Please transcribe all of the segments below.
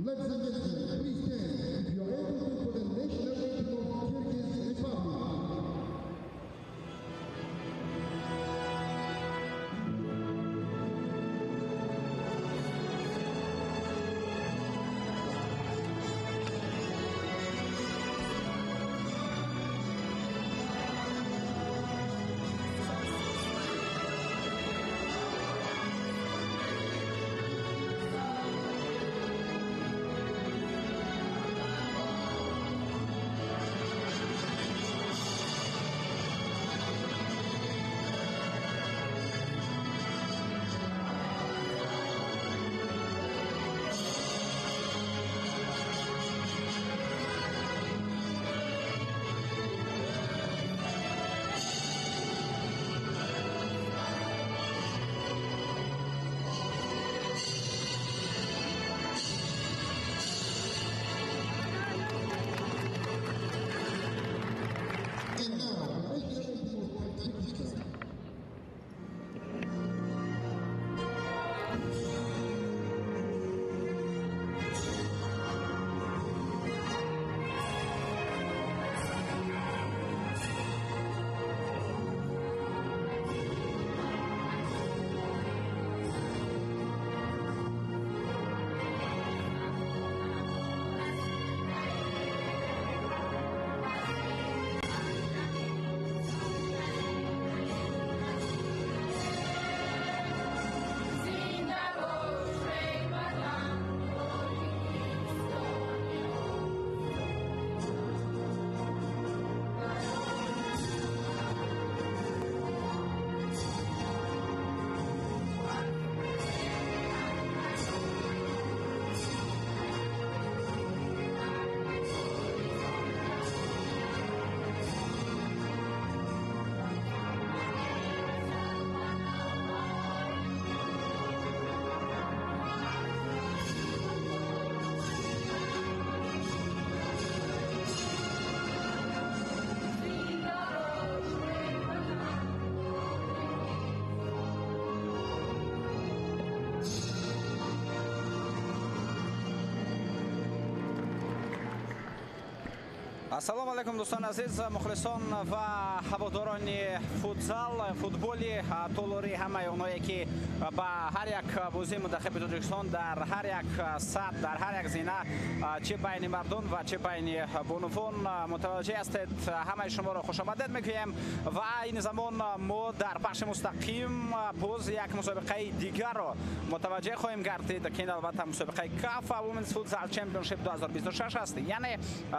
Ladies and gentlemen, please stand if you are able to for the national anthem of Kyrgyz Republic. And now, the national anthem of Tajikistan. Ассалому алайкум, дӯстони азиз, мухлисон ва ҳаводорони футзал, футболи толори, ҳамаи онҳое ки ба ҳар як бозии мунтахаби Тоҷикистон дар ҳар як сатҳ, дар ҳар як зина, чӣ байни мардон ва чӣ байни бонувон мутаваҷҷеҳ ҳастед, ҳамаи шуморо хушомадед мегӯем. Ва ин замон мо дар пахши мустақим боз як мусобиқаи дигарро мутаваҷҷеҳ хоҳем гардид, ки ин албатта мусобиқаи КАФА Women's Futsal Championship 2026 аст, яъне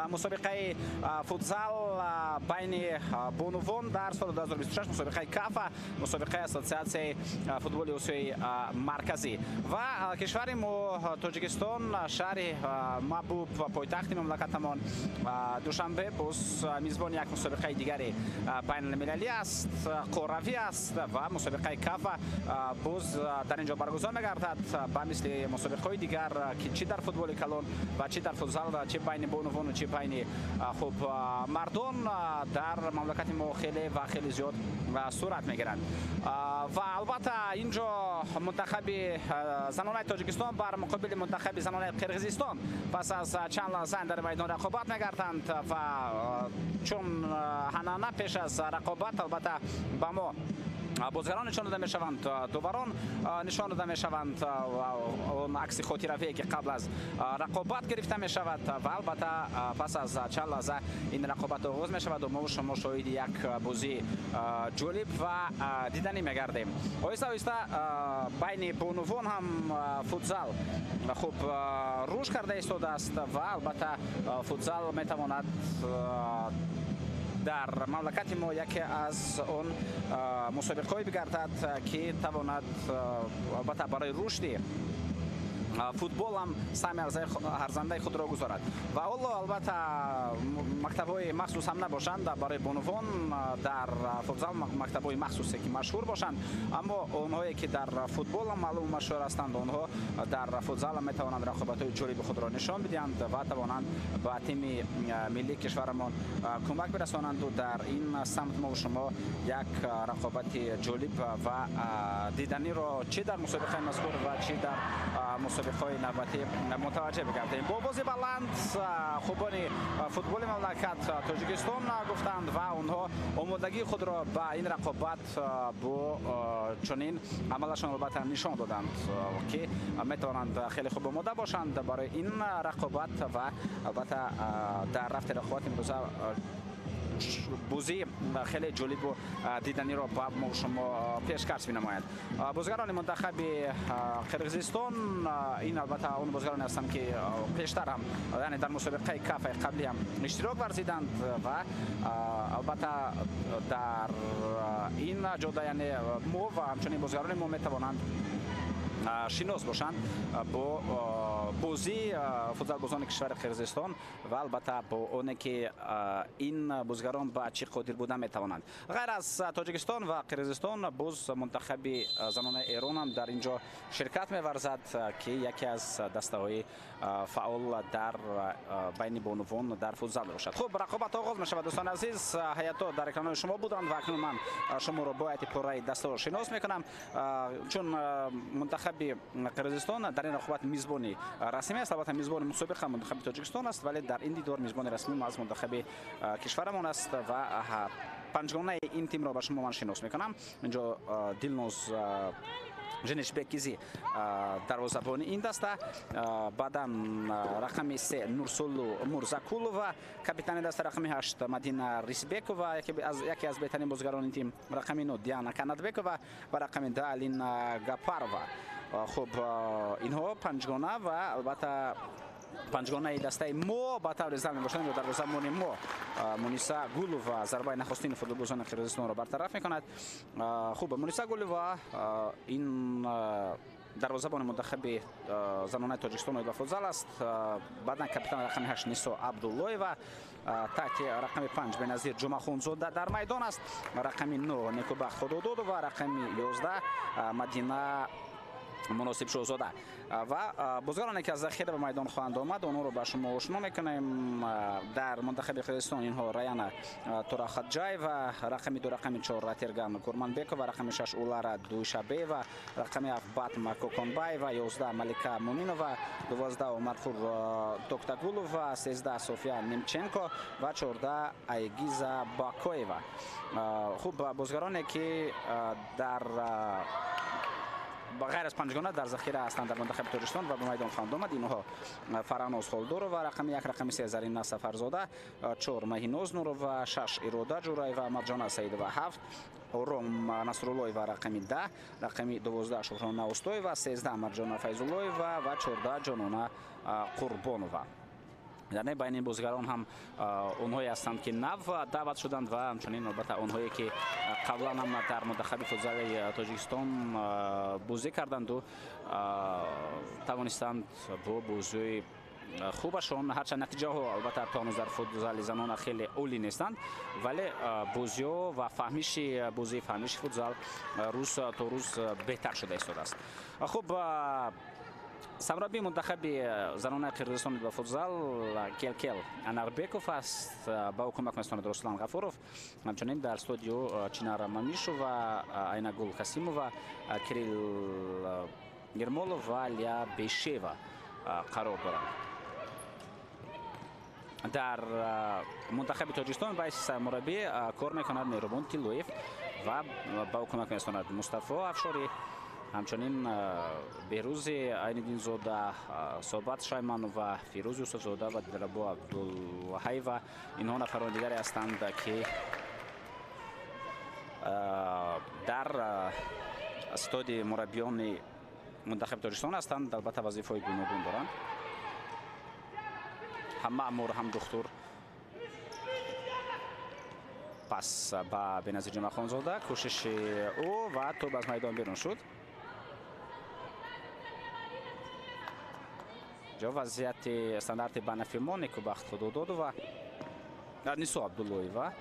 мусобиқаи футзал байни бонувон дар соли 2026, мусобиқаи КАФА, мусобиқаи Ассотсиатсияи футболи Осиёи Марказӣ. Ва кишвари мо Тоҷикистон, шаҳри маҳбуб ва пойтахти мамлакатамон Душанбе боз мизбони як мусобиқаи дигари байналмилалӣ аст, қорравӣ аст ва мусобиқаи КАФА боз дар ин ҷо баргузор мегардад, ба мисли мусобиқаҳои дигар, ки чӣ дар футболи калон ва чӣ дар футзал, чӣ байни бонувону чӣ байни хуб мардон дар мамлакати мо хеле ва хеле зиёд сурат мегиранд. Ва албатта ин ҷо мунтахаби занонаи Тоҷикистон бар муқобили мунтахаби занонаи Қирғизистон пас аз чанд лаҳза дар майдон рақобат мегарданд. Ва чун ҳанана пеш аз рақобат албатта ба мо бозигарон нишон дода мешаванд, доварон нишон дода мешаванд, он акси хотиравие ки қабл аз рақобат гирифта мешавад. Ва албатта пас аз чанд лаҳза ин рақобат оғоз мешавад ва мо шумо шоҳиди як бозии ҷолиб ва диданӣ мегардем. Оҳиста оҳиста байни бонувон ҳам футзал хуб рушд карда истодааст ва албатта футзал метавонад дар мамлакати мо яке аз он мусобиқаҳое бигардад, ки тавонад албатта барои рушди футбол ҳам саҳми арзандаи худро гузорад. Ва ҳоло албатта мактабҳои махсус ҳам набошанд барои бонувон дар футзал, мактабҳои махсусе ки машҳур бошанд, аммо онҳое ки дар футбол ҳам маълуму машҳур ҳастанд, онҳо дар футзал ҳам метавонанд рақобатҳои ҷолиби худро нишон бидиҳанд ва тавонанд ба тими миллии кишварамон кӯмак бирасонанду дар ин самт мо шумо як рақобати ҷолиб ва диданиро чӣ дар мусобиқаи мазкур ва чӣ дар Мусобиқаҳои навбатӣ мутаваҷҷеҳ бигардем. Бо овози баланд хубони футболи мамлакат Тоҷикистон гуфтанд ва онҳо омодагии худро ба ин рақобат бо чунин амалашон албатта нишон доданд, ки метавонанд хеле хуб омода бошанд барои ин рақобат ва албатта дар рафти рақобат имрӯза бозии хеле ҷолибу диданиро ба мо шумо пешкаш менамояд. Бозигарони мунтахаби Қирғизистон ин албатта он бозигароне ҳастанд, ки пештар ҳам, яъне дар мусобиқаи кафаи қаблӣ ҳам иштирок варзиданд ва албатта дар ин ҷода, яъне мо ва ҳамчунин бозигарони мо метавонанд шинос бошанд бо бозии футзалбозони кишвари Қирғизистон ва албатта бо оне ки ин бозигарон ба чӣ қодир буда метавонанд. Ғайр аз Тоҷикистон ва Қирғизистон, боз мунтахаби занонаи Эрон ҳам дар ин ҷо ширкат меварзад, ки яке аз дастаҳои фаъол дар байни бонувон дар футзал мебошад. Хуб, рақобат оғоз мешавад, дӯстони азиз. Ҳайатҳо дар экранҳои шумо буданд ва акнун ман шуморо бо ҳайати пурраи дастаҳо шинос мекунам. Чун мунтахаби Қирғизистон дар ин рақобат мизбони расмӣ аст, албатта мизбони мусобиқа мунтахаби Тоҷикистон аст, вале дар ин дидор мизбони расмӣ аз мунтахаби кишварамон аст ва панҷгонаи ин тимро ба шумо ман шинос мекунам. Инҷо Дилноз Женишбекизи, дарвозабони ин даста, баъдан рақами 3 Нурсулу Мурзакулова, капитани даста, рақами 8 Мадина Рисбекова, яке аз беҳтарин бозигарони тим, рақами 9 Диана Канатбекова ва рақами 10 Алина Гапарова. Хуб, инҳо панҷгона ва албатта панҷгонаи дастаи мо ба таври зан мебошанд. Дарвозабони мо Муниса Гулова зарбаи нахустини футболбозони Қирғизистонро бартараф мекунад. Хуб, Муниса Гулова ин дарвозабони мунтахаби занонаи Тоҷикистон оид ба футзал аст. Баъдан капитан рақами 8 Нисо Абдуллоева, таҳти рақами 5 Беназир Ҷумахунзода дар майдон аст, рақами 9 Некубахт Худододова, рақами 11 Мадина Муносибшоҳзода. Ва бозигароне ки аз захира ба майдон хоҳанд омад, онҳоро ба шумо ошно мекунем. Дар мунтахаби Қирғизистон инҳо Раяна Турахаджаева, рақами 2, рақами 4 Ратерган Курманбекова, рақами 6 Улара Дуйшабеева, рақами 7 Батма Коконбаева, 11 Малика Муминова, 12 Омарқур Токтагулова, 13 София Немченко ва 14 Айгиза Бакоева. Хуб, бозигароне ки дар ғайр аз панҷгона дар захира ҳастанд дар мунтахаби Тоҷикистон ва ба майдон хоҳанд омад, инҳо Фараноз Холдорова, рақами 1, рақами 3 Зарина Сафарзода, 4 Маҳиноз Нурова, 6 Ирода Ҷураева, Марҷона Саидова, 7 Ором Насруллоева, рақами 10, рақами 12 Шуҳрона Устоева, 13 Марҷона Файзуллоева ва 14 Ҷонона Қурбонова. Яъне байни ин бозигарон ҳам онҳое ҳастанд, ки нав даъват шуданд ва ҳамчунин албатта онҳое ки қаблан ҳам дар мунтахаби футзали Тоҷикистон бозӣ карданду тавонистанд бо бозии хубашон, ҳарчанд натиҷаҳо албатта то ҳанӯз дар футзали занона хеле олӣ нестанд, вале бозиҳо ва фаҳмиши бозӣ, фаҳмиши футзал рӯз то рӯз беҳтар шуда истодааст. Хуб, сармураббии мунтахаби занонаи Қирғизистон ба футзал Келкел Анарбеков аст. Ба ӯ кӯмак мерасонад Руслан Ғафуров. Ҳамчунин дар студио Чинара Мамишова, Айнагул Касимова, Кирилл Ермолов ва Алия Бешева қарор доранд. Дар мунтахаби Тоҷикистон ба ҳайси сармураббӣ кор мекунад Меҳрубон Тиллоев ва ба ӯ кӯмак мерасонад Мустафо Афшорӣ, ҳамчунин Беҳрӯзи Айниддинзода, Соҳбат Шайманова, Фирӯз Юсуфзода ва Дилрабо Абдулҳаева. Инҳо нафарони дигаре ҳастанд, ки дар стоди мураббиёни мунтахаби Тоҷикистон ҳастанд. Албатта вазифаҳои гуногун доранд, ҳам маъмур, ҳам духтур. Пас ба Беназир Ҷумахонзода, кӯшиши ӯ ва тӯб аз майдон берун шуд. Ҷо вазъияти стандарти ба нафи мо, Некубахт Худододова, Нисо Абдуллоева.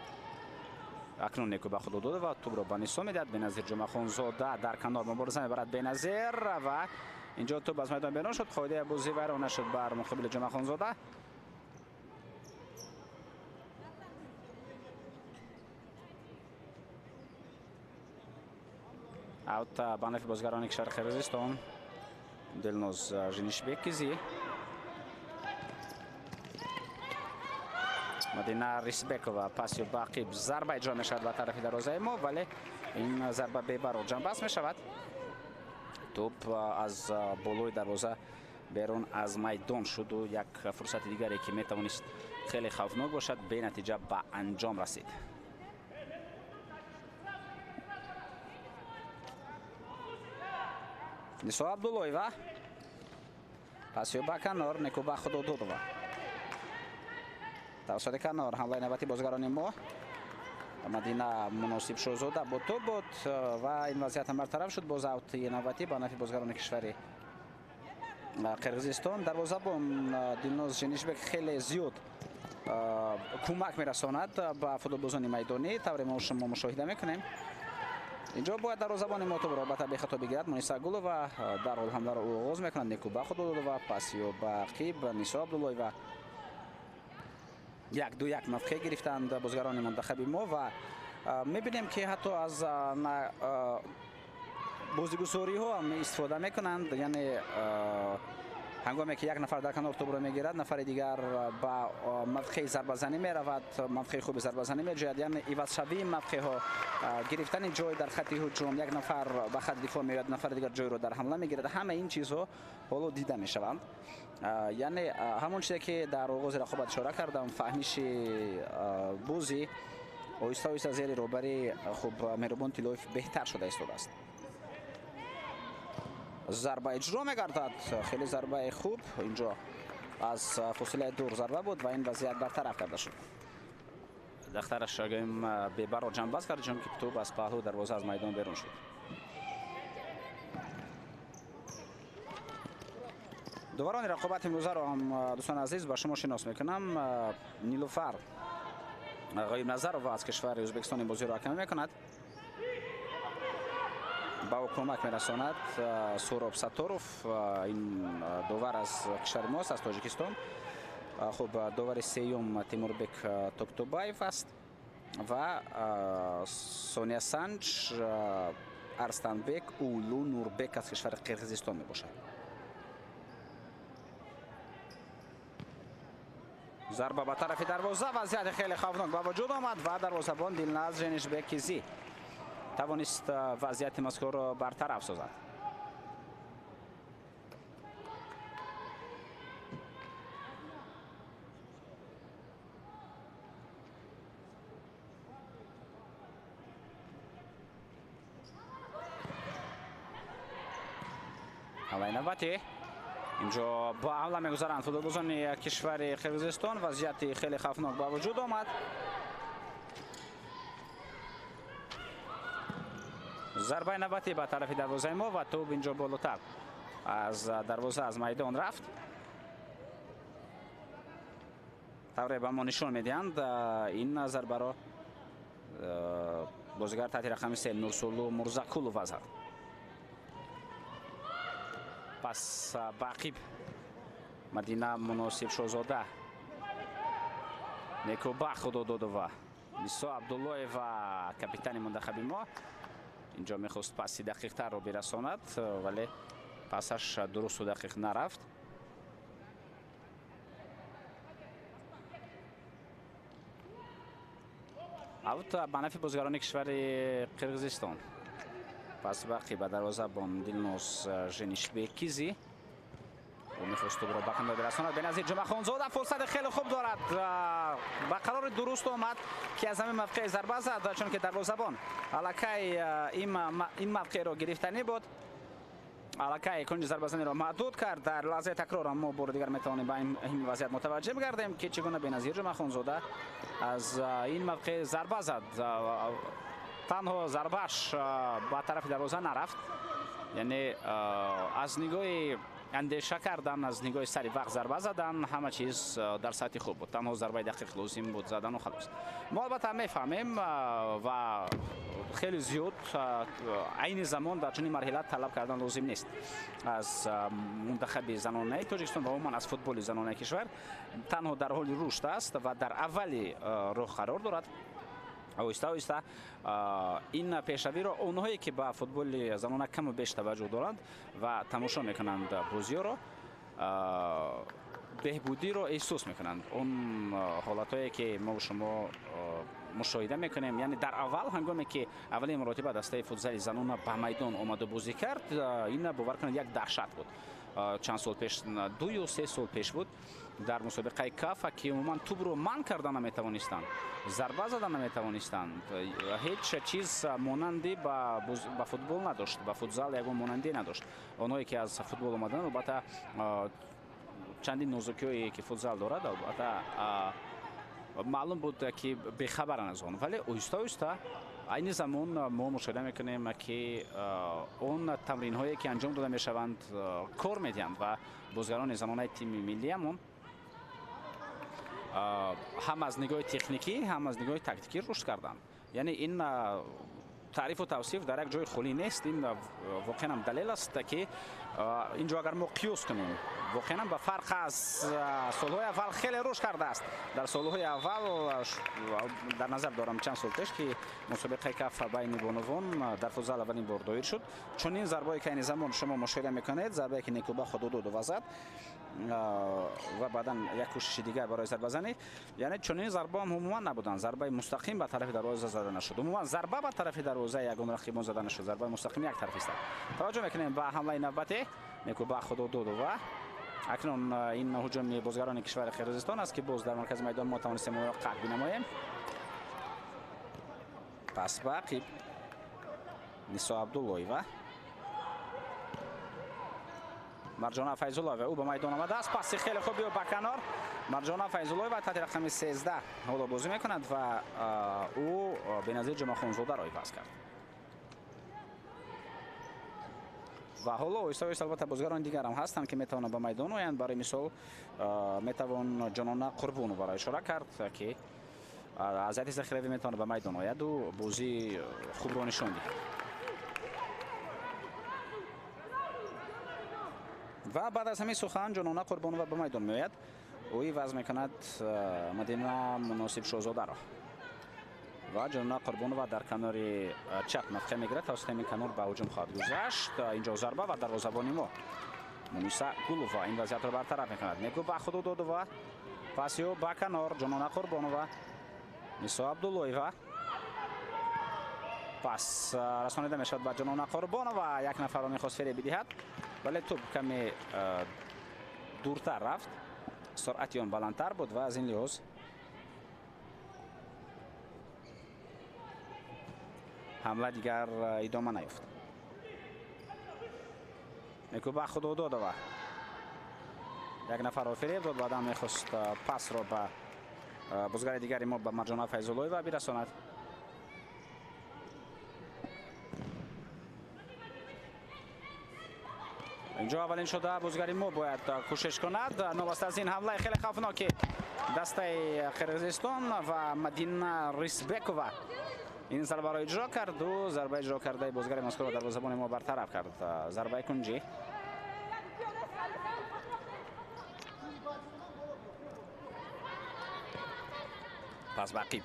Акнун Некубахт Худододова тӯбро ба Нисо медиҳад. Беназир Ҷумахонзода дар канор мубориза мебарад Беназир ва инҷо тӯб аз майдон берун шуд. Қоидаи бозӣ вайрон нашуд бар муқобили Ҷумахонзода. Аут ба нафи бозигарони кишвари Қирғизистон. Дилноз Женишбекизи. Мадина Рисбекова паси ба ақиб, зарба иҷро мешавад ба тарафи дарвозаи мо, вале ин зарба бебарор ҷанбаст мешавад. Тӯп аз болои дарвоза берун аз майдон шуду як фурсати дигаре ки метавонист хеле хавфнок бошад, бенатиҷа ба анҷом расид. Нисо Абдуллоева пасиё ба канор, Некуба Худододова. Тавассути канор ҳамлаи навбати бозигарони мо. Мадина Муносиб Шозода бо тӯб буд ва ин вазъият ҳам бартараф шуд. Боз аути навбатӣ ба нафи бозигарони кишвари Қирғизистон. Дарвозабон Дилноз Женишбек хеле зиёд кӯмак мерасонад ба футболбозони майдонӣ, тавре мо шумо мушоҳида мекунем. Инҷо бояд дарвозабони мо тӯбро албатта бехато бигирад. Муниса Гулова дарҳол ҳамларо оғоз мекунад. Некуба Худододова пасиё ба ақиб, Нисо Абдуллоева. 1-2-1 мавқеъ гирифтанд бозигарони мунтахаби мо ва мебинем ки ҳатто аз бозигусориҳо ҳам истифода мекунанд. Яъне ҳангоме ки як нафар дар канор тӯбро мегирад, нафари дигар ба мавқеи зарбазанӣ меравад, мавқеи хуби зарбазанӣ меҷӯяд. Яъне ивазшавии мавқеъҳо, гирифтани ҷой дар хатти ҳуҷум, як нафар ба хатти дифоъ меояд, нафари дигар ҷойро дар ҳамла мегирад. Ҳама ин чизҳо ҳоло дида мешаванд. Яъне ҳамон чизе ки дар оғози рақобат ишора кардам, фаҳмиши бозӣ оҳиста оҳиста зери роҳбари хуб Меҳрубон Тиллоев беҳтар шуда истодааст. Зарба иҷро мегардад, хеле зарбаи хуб. Инҷо аз фосилаи дур зарба буд ва ин вазъият бартараф карда шуд. Дахтараш гӯем бебарор ҷанбаст кард, чунки тӯб аз паҳлӯи дарвоза аз майдон берун шуд. Доварони рақобати имрӯзаро ҳам, дӯстони азиз, ба шумо шинос мекунам. Нилуфар Ғоибназарова аз кишвари Ӯзбекистон ин бозиро ҳакамӣ мекунад. Ба ӯ кӯмак мерасонад Суроб Сатторов, ин довар аз кишвари мост, аз Тоҷикистон. Хуб, довари сеюм Тимурбек Токтобаев аст ва Сония Санҷ Арстанбек Улу Нурбек аз кишвари Қирғизистон мебошад. Зарба ба тарафи дарвоза, вазъияти хеле хавфнок ба вуҷуд омад ва дарвозабон Дилназ Женишбекизи тавонист вазъияти мазкурро бартараф созад. Ҳамлаи навбатӣ инҷо ба ҳамла мегузаранд футболбозони кишвари Қирғизистон. Вазъияти хеле хавфнок ба вуҷуд омад. Зарбаи навбатӣ ба тарафи дарвозаи мо ва тӯб инҷо болотар аз дарвоза аз майдон рафт. Тавре ба мо нишон медиҳанд, ин зарбаро бозигар таҳти рақами 3 Нурсулу Мурзакулова зад. Пас ба ақиб Мадина Муносиб Шозода, Некуба Худододова, Нисо Абдуллоева, капитани мунтахаби мо инҷо мехост паси дақиқтарро бирасонад, вале пасаш дурусту дақиқ нарафт. Аут ба нафи бозигарони кишвари Қирғизистон. Пас бақи ба дарвозабон Дилноз Женишбекизи. Ӯ мехост тӯбро ба канор бирасонад. Беназир Ҷумъахонзода фурсати хеле хуб дорад. Ба қарори дуруст омад ки аз ҳамин мавқеъ зарба зад, чунки дарвозабон аллакай ин мавқеъро гирифтанӣ буд. Аллакай кунҷи зарбазаниро маҳдуд кард. Дар лаҳзаи такрор мо бори дигар метавонем ба ин вазъият мутаваҷҷеҳ бигардем ки чӣ гуна Беназир Ҷумъахонзода аз ин мавқеъ зарба зад. Танҳо зарбааш ба тарафи дарвоза нарафт. Яъне аз нигоҳи андеша кардан, аз нигоҳи сари вақт зарба задан, ҳама чиз дар сатҳи хуб буд. Танҳо зарбаи дақиқ лозим буд задану халос. Мо албатта мефаҳмем ва хеле зиёд айни замон дар чунин марҳила талаб кардан лозим нест аз мунтахаби занонаи Тоҷикистон ва умуман аз футболи занонаи кишвар. Танҳо дар ҳоли рушд аст ва дар аввали роҳ қарор дорад. Оҳиста оҳиста ин пешравиро онҳое ки ба футболи занона каму беш таваҷҷӯҳ доранд ва тамошо мекунанд бозиҳоро, беҳбудиро эҳсос мекунанд. Он ҳолатҳое ки мо шумо мушоҳида мекунем, яъне дар аввал ҳангоме ки аввалин маротиба дастаи футзали занона ба майдон омаду бозӣ кард, ин бовар кунед як даҳшат буд. Чанд сол пеш, 2 ё 3 сол пеш буд, дар мусобиқаи Кафа ки умуман тӯбро манъ карда наметавонистанд, зарба зада наметавонистанд, ҳеҷ чиз монанди ба футбол надошт, ба футзал ягон монандӣ надошт. Онҳое ки аз футбол омаданд, албатта чандин нозукиҳое ки футзал дорад, албатта маълум буд ки бехабаранд аз он, вале оҳиста оҳиста айни замон мо мушоҳида мекунем ки он тамринҳое ки анҷом дода мешаванд кор медиҳанд ва бозигарони занонаи тими миллиамон ҳам аз нигоҳи техникӣ, ҳам аз нигоҳи тактикӣ рушд карданд. Яъне ин таърифу тавсиф дар як ҷои холӣ нест, ин воқеан ҳам далел аст ки инҷо агар мо қиёс кунем, воқеан ҳам ба фарқ аз солҳои аввал хеле рушд кардааст. Дар солҳои аввал, дар назар дорам чанд сол пеш ки мусобиқаи Каф байни бонувон дар футзал аввалин бор доир шуд, чунин зарбое ки айни замон шумо мушоҳида мекунед, зарбае ки Некуба Худододова зад ва баъдан як кӯшиши дигар барои зарбазанӣ, яъне чунин зарба ҳам умуман набуданд. Зарбаи мустақим ба тарафи дарвоза зада нашуд, умуман зарба ба тарафи дарвозаи ягон рақибон зада нашуд, зарбаи мустақим як тараф истад. Таваҷҷӯҳ мекунем ба ҳамлаи навбатӣ Некуба Худододова. Акнун ин ҳуҷуми бозигарони кишвари Қирғизистон аст ки боз дар маркази майдон мо тавонистем онро қатъ бинамоем. Пас ба ақиб Нисо Абдуллоева, Марҷона Файзуллоева, ӯ ба майдон омадааст. Паси хеле хуби ӯ ба канор. Марҷона Файзуллоева таҳти рақами 13 ҳоло бозӣ мекунад ва ӯ Беназир Ҷумъахонзодаро иваз кард. Ва ҳоло оҳиста оҳиста албатта бозигарони дигар ҳам ҳастанд ки метавонанд ба майдон оянд. Барои мисол метавон Ҷонона Қурбоноваро ишора кард ки аз ҳайати захиравӣ метавонад ба майдон ояду бозии хубро нишон диҳад. Ва баъд аз ҳамин сухан Ҷонона Қурбонова ба майдон меояд. Ӯ иваз мекунад Мадина Муносибшозодаро. Ва Ҷонона Қурбонова дар канори чап мавқеъ мегирад, тавассути ҳамин канор ба ҳуҷум хоҳад гузашт. Инҷо зарба ва дарвозабони мо Муниса Гулова ин вазъиятро бартараф мекунад. Некуба Худододова, паси ӯ ба канор Ҷонона Қурбонова, Нисо Абдуллоева, пас расонида мешавад ба Ҷонона Қурбонова. Як нафарро мехост фиреб бидиҳад, вале тӯб каме дуртар рафт, суръати он баландтар буд ва аз ин лиҳоз ҳамла дигар идома наёфт. Некуба Худододова як нафарро фиреб дод, баъдан мехост пасро ба бозигари дигари мо ба Марҷона Файзуллоева бирасонад. Инҷо аввалин шуда бозигари мо бояд кӯшиш кунад. Новаста аз ин ҳамлаи хеле хавфноки дастаи Қирғизистон ва Мадина Рисбекова ин зарбаро иҷро карду зарба иҷро кардаи бозигари мазкурро дарвозабони мо бартараф кард. Зарбаи кунҷӣ. Пас ба ақиб.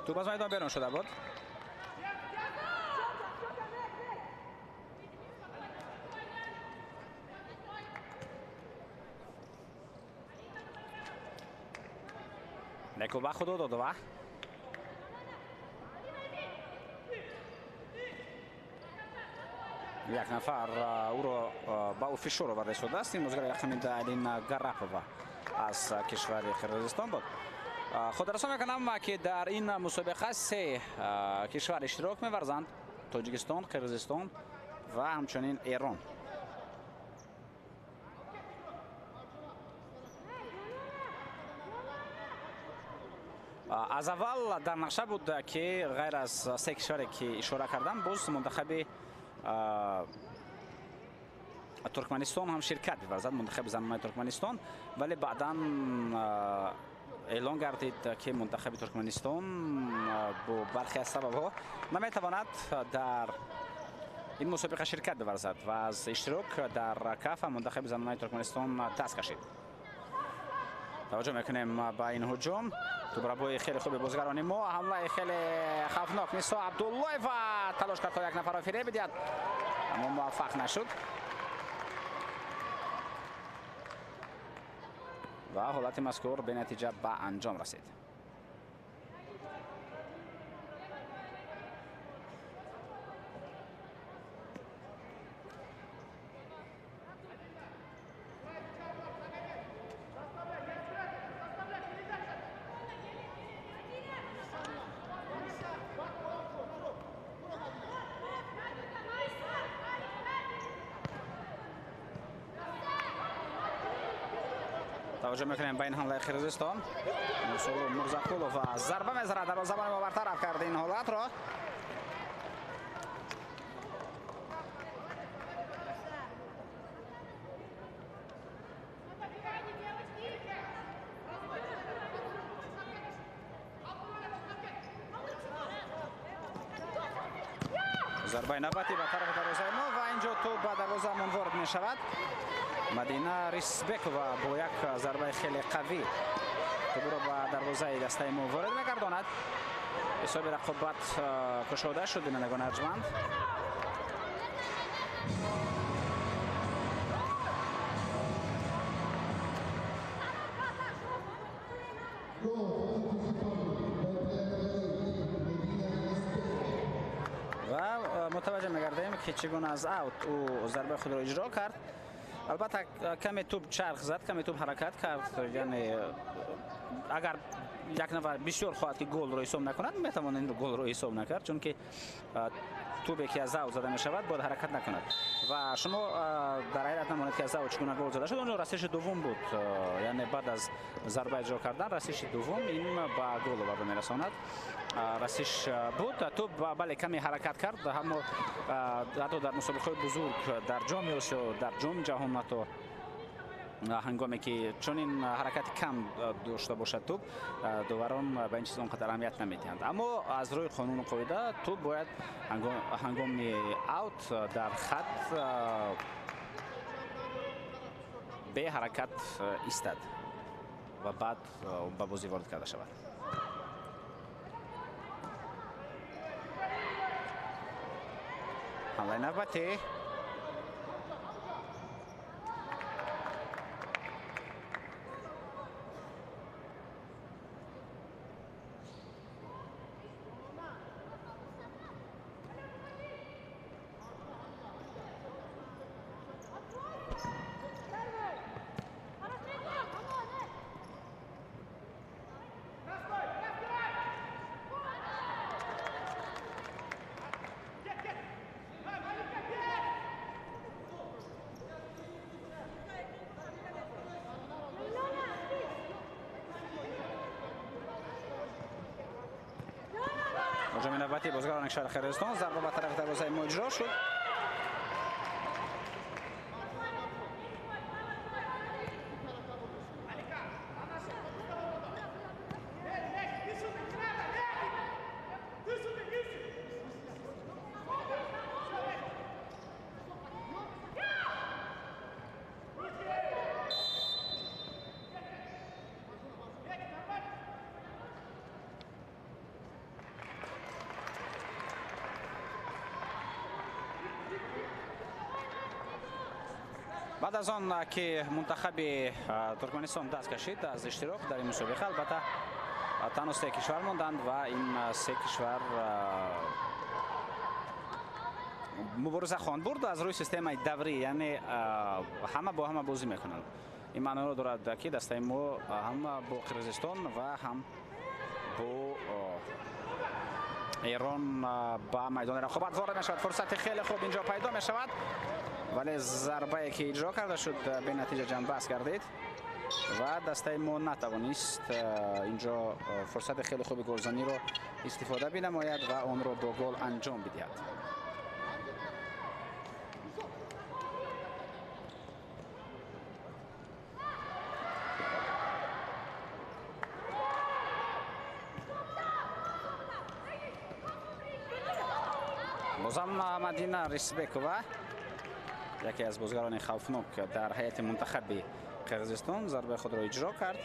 Тӯб аз майдон берун шуда буд. Некуба Худододова. Як нафар ӯро ба ӯ фишор оварда истодааст. Ин бозигари рақами 10 Алина Гарапова аз кишвари Қирғизистон буд. Хотиррасон мекунам ки дар ин мусобиқа 3 кишвар иштирок меварзанд: Тоҷикистон, Қирғизистон ва ҳамчунин Эрон. Аз аввал дар нақша буд ки ғайр аз 3 кишваре ки ишора кардам, боз мунтахаби Туркманистон ҳам ширкат меварзад, мунтахаби занонаи Туркманистон, вале баъдан эълон гардид ки мунтахаби Туркманистон бо бархе аз сабабҳо наметавонад дар ин мусобиқа ширкат биварзад ва аз иштирок дар Кафа мунтахаби занонаи Туркманистон даст кашид. توجه میکنیم به این هجوم. توپربوی خیلی خوبی بازیگران ما، حمله خیلی خوفناک نیسا عبدالله و تلاش کرد تا یک نفر را فریب بدهد اما موفق نشد و حالت مذکور به نتیجه به انجام رسید. توجه میکنیم به این حمله قرقیزستان. مسلم مرزاقولов ضربه میزند، دروازه‌بان ما برطرف کرد این حالت را. ضربه نوبتی به طرف دروازه ما و اینجا توپ به دروازه وارد می شود. مدینه ریسبکova با یک ضربه خیلی قوی توپ را به دروازه دسته ما وارد می‌گرداند. حساب رقابت کشاده شد بینندگان ارجمند. و متوجه می‌گردیم که چگونه از اوت او ضربه خود را اجرا کرد. البته کمی توپ چرخ زد، کمی توپ حرکت کرد، یعنی اگر یک نفر بسیار خواهد که گل رو حساب نکند میتواند این گل رو حساب نکرد، چون که توپی که از او زده می شود باید حرکت نکند و شما در حیرت نمانید که از او چگونه گل زده شد. اونجا رسش دوم بود، یعنی بعد از ضربه اجرا کردن رسش دوم این به گل آورده میرساند. رسش بود توپ، بله کمی حرکت کرد، اما حتی در مسابقه بزرگ در جام آسیا، در جام جهان، حتی هنگامی که چون این حرکت کم داشته باشد توپ، داوران به این چیز آنقدر اهمیت نمیدهند. اما از روی قانون و قاعده توپ باید هنگام اوت در خط به حرکت ایستد و بعد به بازی وارد کرده شود. حمله نوبتی هجوم نوبتی بازیگران کشور قرقیزستان، ضربه به طرف دروازه ما اجرا شد. بعد از آن که منتخب ترکمنستان دست کشید از اشتراک در این مسابقه، البته تنها سه کشور ماندند و این سه کشور مبارزه خواهند برد از روی سیستم دوری، یعنی همه با همه بازی میکنند. این معنی را دارد که دسته ما هم با قرقیزستان و هم با ایران به میدان رقابت وارد میشود. فرصت خیلی خوب اینجا پیدا میشود، ولی ضربه که اجرا کرده شد به نتیجه جنباز کردید و دسته ما نتوانست اینجا فرصت خیلی خوب گلزنی رو استفاده بنماید و آن رو با گل انجام بدهد. بازم مدینه ریسبکova یکی از بازیگران خوفناک در هیئت منتخب قرقیزستان ضربه خود را اجرا کرد.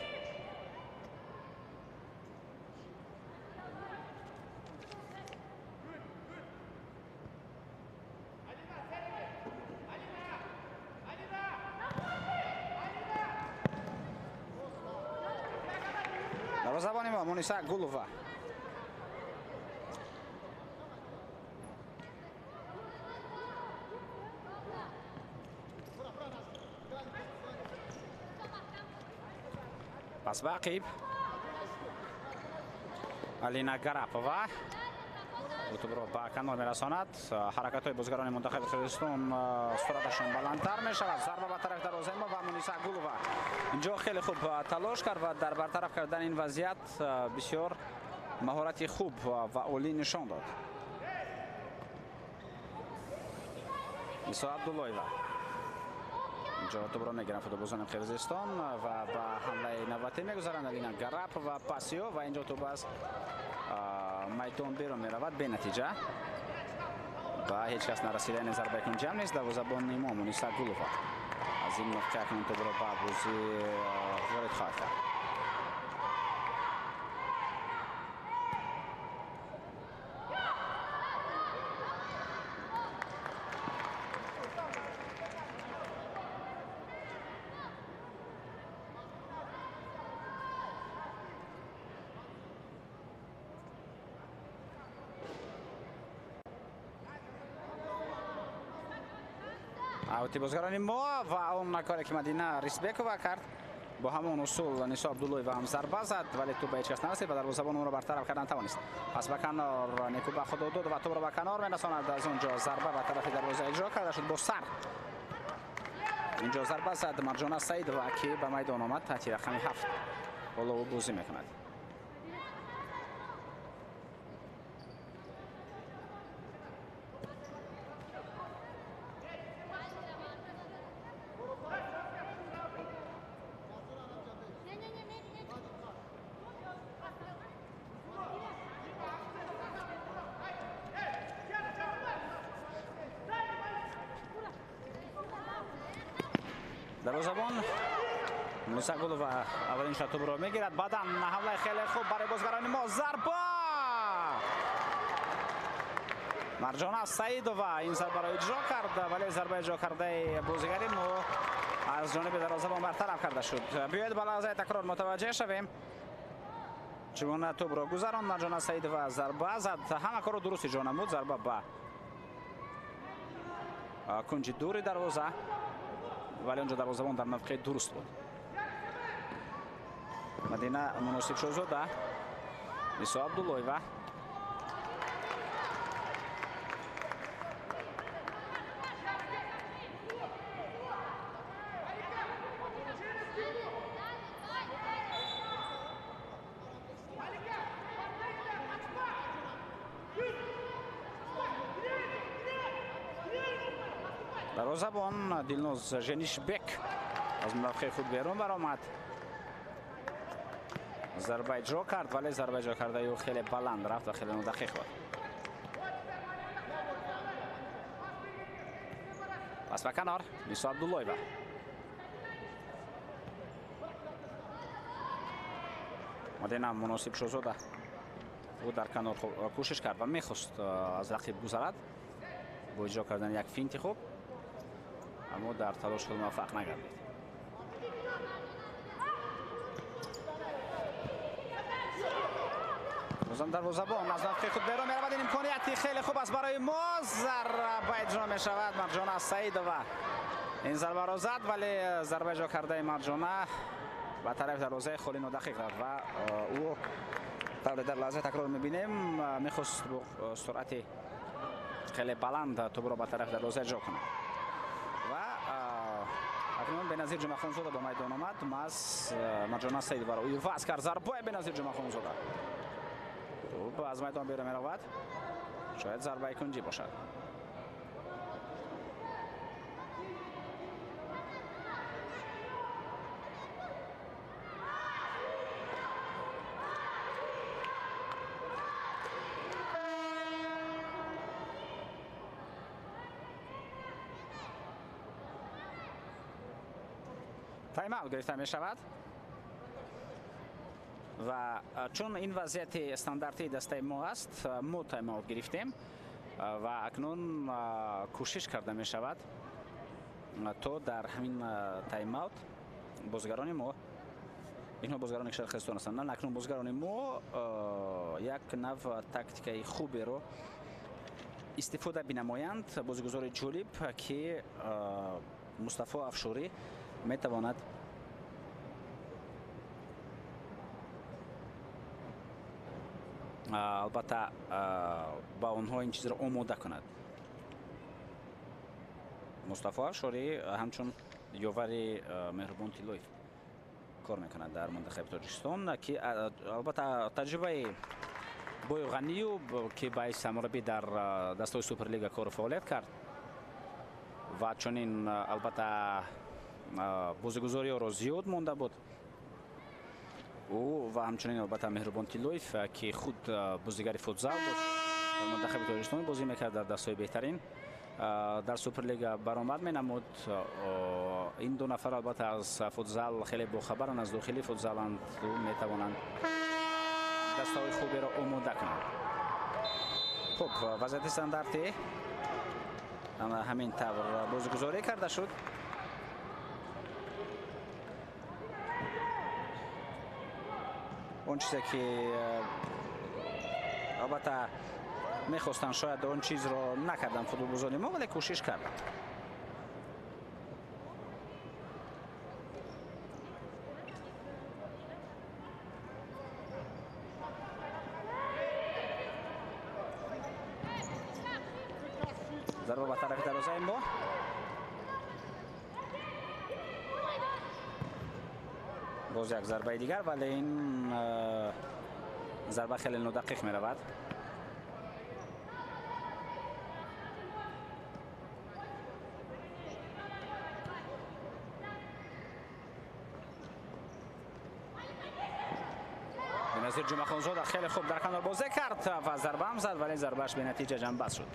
Дарвозабони мо Муниса Гулова. Пас ба ақиб Алина Гарапова тӯбро ба канор мерасонад. Ҳаракатҳои бозигарони мунтахаби Қирғизистон суръаташон баландтар мешавад. Зарба ба тарафи дарвозаи мо ва Муниса Гулова инҷо хеле хуб талош кард ва дар бартараф кардани ин вазъият бисёр маҳорати хуб ва олӣ нишон дод. Исо Абдуллоева инҷо тӯбро мегиранд футболбозони Қирғизистон ва ба ҳамлаи навбатӣ мегузаранд. Алина Гарапова пасиё ва инҷо тӯб аз майдон берун меравад бенатиҷа. Ба ҳеҷ кас нарасидани зарбаи кунҷиам нест. Дарвозабони мо Муниса Гулова аз ин мавқеъ акнун тӯбро ба бозӣ ворид хоҳад кард. Аути бозигарони мо ва он коре ки Мадина Рисбекова кард бо ҳамон усул Нисо Абдуллоева ҳам зарба зад, вале тӯб ба ҳеҷ кас нарасид ва дарвозабон онро бартараф кардан тавонист. Пас ба канор Некуба Худодод ва тӯбро ба канор мерасонад. Аз он ҷо зарба ба тарафи дарвоза иҷро карда шуд бо сар. Инҷо зарба зад Марҷона Саидова ки ба майдон омад таҳти рақами 7. Ҳоло ӯ бозӣ мекунад. Дарвозабон Муниса Гулова аввалин шот тӯбро мегирад. Баъдан ҳамлаи хеле хуб барои бозигарони мо. Зарба! Марҷона Саидова ин зарбаро иҷро кард, вале зарба иҷро кардаи бозигари мо аз ҷониби дарвозабон бартараф карда шуд. Биёед ба лаҳзаи такрор мутаваҷҷеҳ шавем. Чӣ гуна тӯбро гузаронд Марҷона Саидова, зарба зад, ҳама корро дуруст иҷро намуд. Зарба ба кунҷи дури дарвоза, вале онҷо дарвозабон дар мавқеи дуруст буд. Мадина Муносибшозода, Исо Абдуллоева. Дарвозабон Дилноз Женишбек аз мавқеи худ берун баромад. Зарба иҷро кард, вале зарба иҷро кардаи ӯ хеле баланд рафт ва хеле нодақиқ буд. Пас ба канор Нисо Абдуллоева. Мадина Муносибшозода ӯ дар канор кӯшиш кард ва мехост аз рақиб гузарад бо иҷро кардани як финти хуб, аммо дар талош худ муваффақ нагардид. Бозам дарвозабон аз мавқеи худ берун меравад. Ин имконияти хеле хуб аст барои мо. Зарба иҷро мешавад. Марҷона Саидова ин зарбаро зад, вале зарба иҷро кардаи Марҷона ба тарафи дарвозаи холӣ нодақиқ рафт ва ӯ тавре дар лаҳзаи такрор мебинем мехост бо суръати хеле баланд тӯбро ба тарафи дарвоза иҷро кунад. Ва акнун Беназир Ҷумъахонзода ба майдон омад. Маз Марҷона Саидоваро ӯ иваз кард. Зарбаи Беназир Ҷумъахонзода, тӯб аз майдон берун меравад. Шояд зарбаи кунҷӣ бошад. Тайм-аут гирифта мешавад ва чун ин вазъияти стандартии дастаи мо аст, мо тайм-аут гирифтем ва акнун кӯшиш карда мешавад то дар ҳамин тайм-аут бозигарони мо Инҳо бозигарони кишвари Қирғизистон ҳастанд. Акнун бозигарони мо як нав тактикаи хуберо истифода бинамоянд. Бозигузори ҷолиб, ки Мустафо Афшурӣ метавонад албатта ба онҳо ин чизро омода кунад. Мустафо Афшурӣ ҳамчун ёвари Меҳрубон Тиллоев кор мекунад дар мунтахаби Тоҷикистон, ки албатта таҷрибаи Бою Ғанию, ки ба ҳайси сармураббӣ дар дастаҳои Суперлига кору фаъолият кард ва чунин албатта бозигузориҳоро зиёд монда буд ӯ, ва ҳамчунин албатта Меҳрубон Тиллоев, ки худ бозигари футзал буд, дар мунтахаби Тоҷикистон бозӣ мекард, дар дастаҳои беҳтарин дар Суперлига баромад менамуд. Ин ду нафар албатта аз футзал хеле бохабаранд, аз дохили футзаланд, метавонанд дастаҳои хуберо омода кунанд. Хуб, вазъияти стандарти ҳамин тавр бозигузорӣ карда шуд. Он чизе ки албатта мехостанд, шояд он чизро накарданд футболбозони мо, вале кӯшиш карданд. Зарба ба тарафи дарвозаи мо. Боз як зарбаи дигар, вале ин зарба хеле нодақиқ меравад. Беназир Ҷумъахонзода хеле хуб дар канор бозӣ кард ва зарбаам зад, вале зарбааш бенатиҷа ҷамъбаст шуд.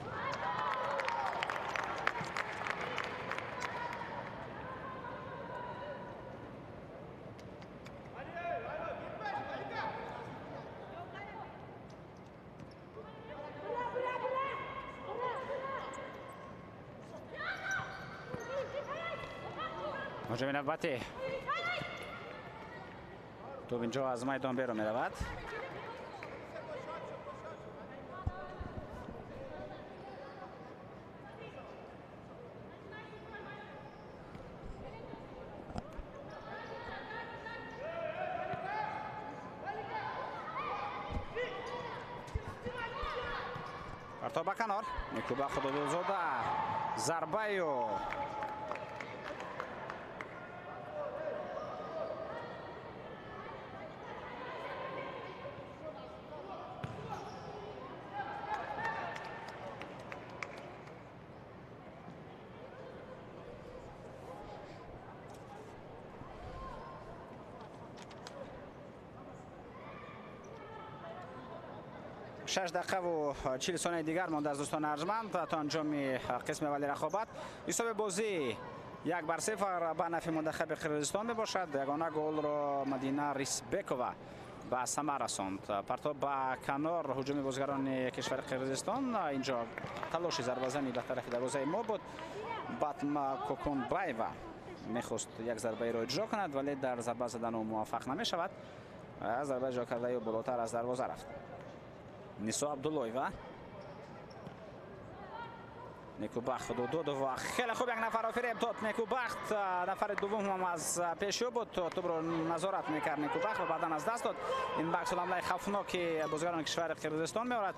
ҳуҷуми навбатӣ, тӯб инҷо аз майдон берун меравад. Партоб ба канор, Некӯбахт Худододзода зарбаю 6 дақиқаву 40 сонияи дигар монда аз дӯстони арҷманд то анҷоми қисми аввали рақобат. Ҳисоби бозӣ 1-0 ба нафи мунтахаби Қирғизистон мебошад. Ягона голро Мадина Рисбекова ба самар расонд. Партоб ба канор ҳуҷуми бозигарони кишвари Қирғизистон. Инҷо талоши зарбазанӣ ба тарафи дарвозаи мо буд. Батма Коконбаева мехост як зарбаеро иҷро кунад, вале дар зарба задан ӯ муваффақ намешавад. Зарба иҷро кардаи ӯ болотар аз дарвоза рафт. Нисо Абдуллоева, Некӯбахт Худододова хеле хуб як нафарро фиреб дод. Некӯбахт нафари дуввум ҳам аз пеши ӯ буд, тӯбро назорат мекард Некӯбахт ва баъдан аз даст дод. Ин баксуламлаи хавфноки бозигарони кишвари Қирғизистон меорад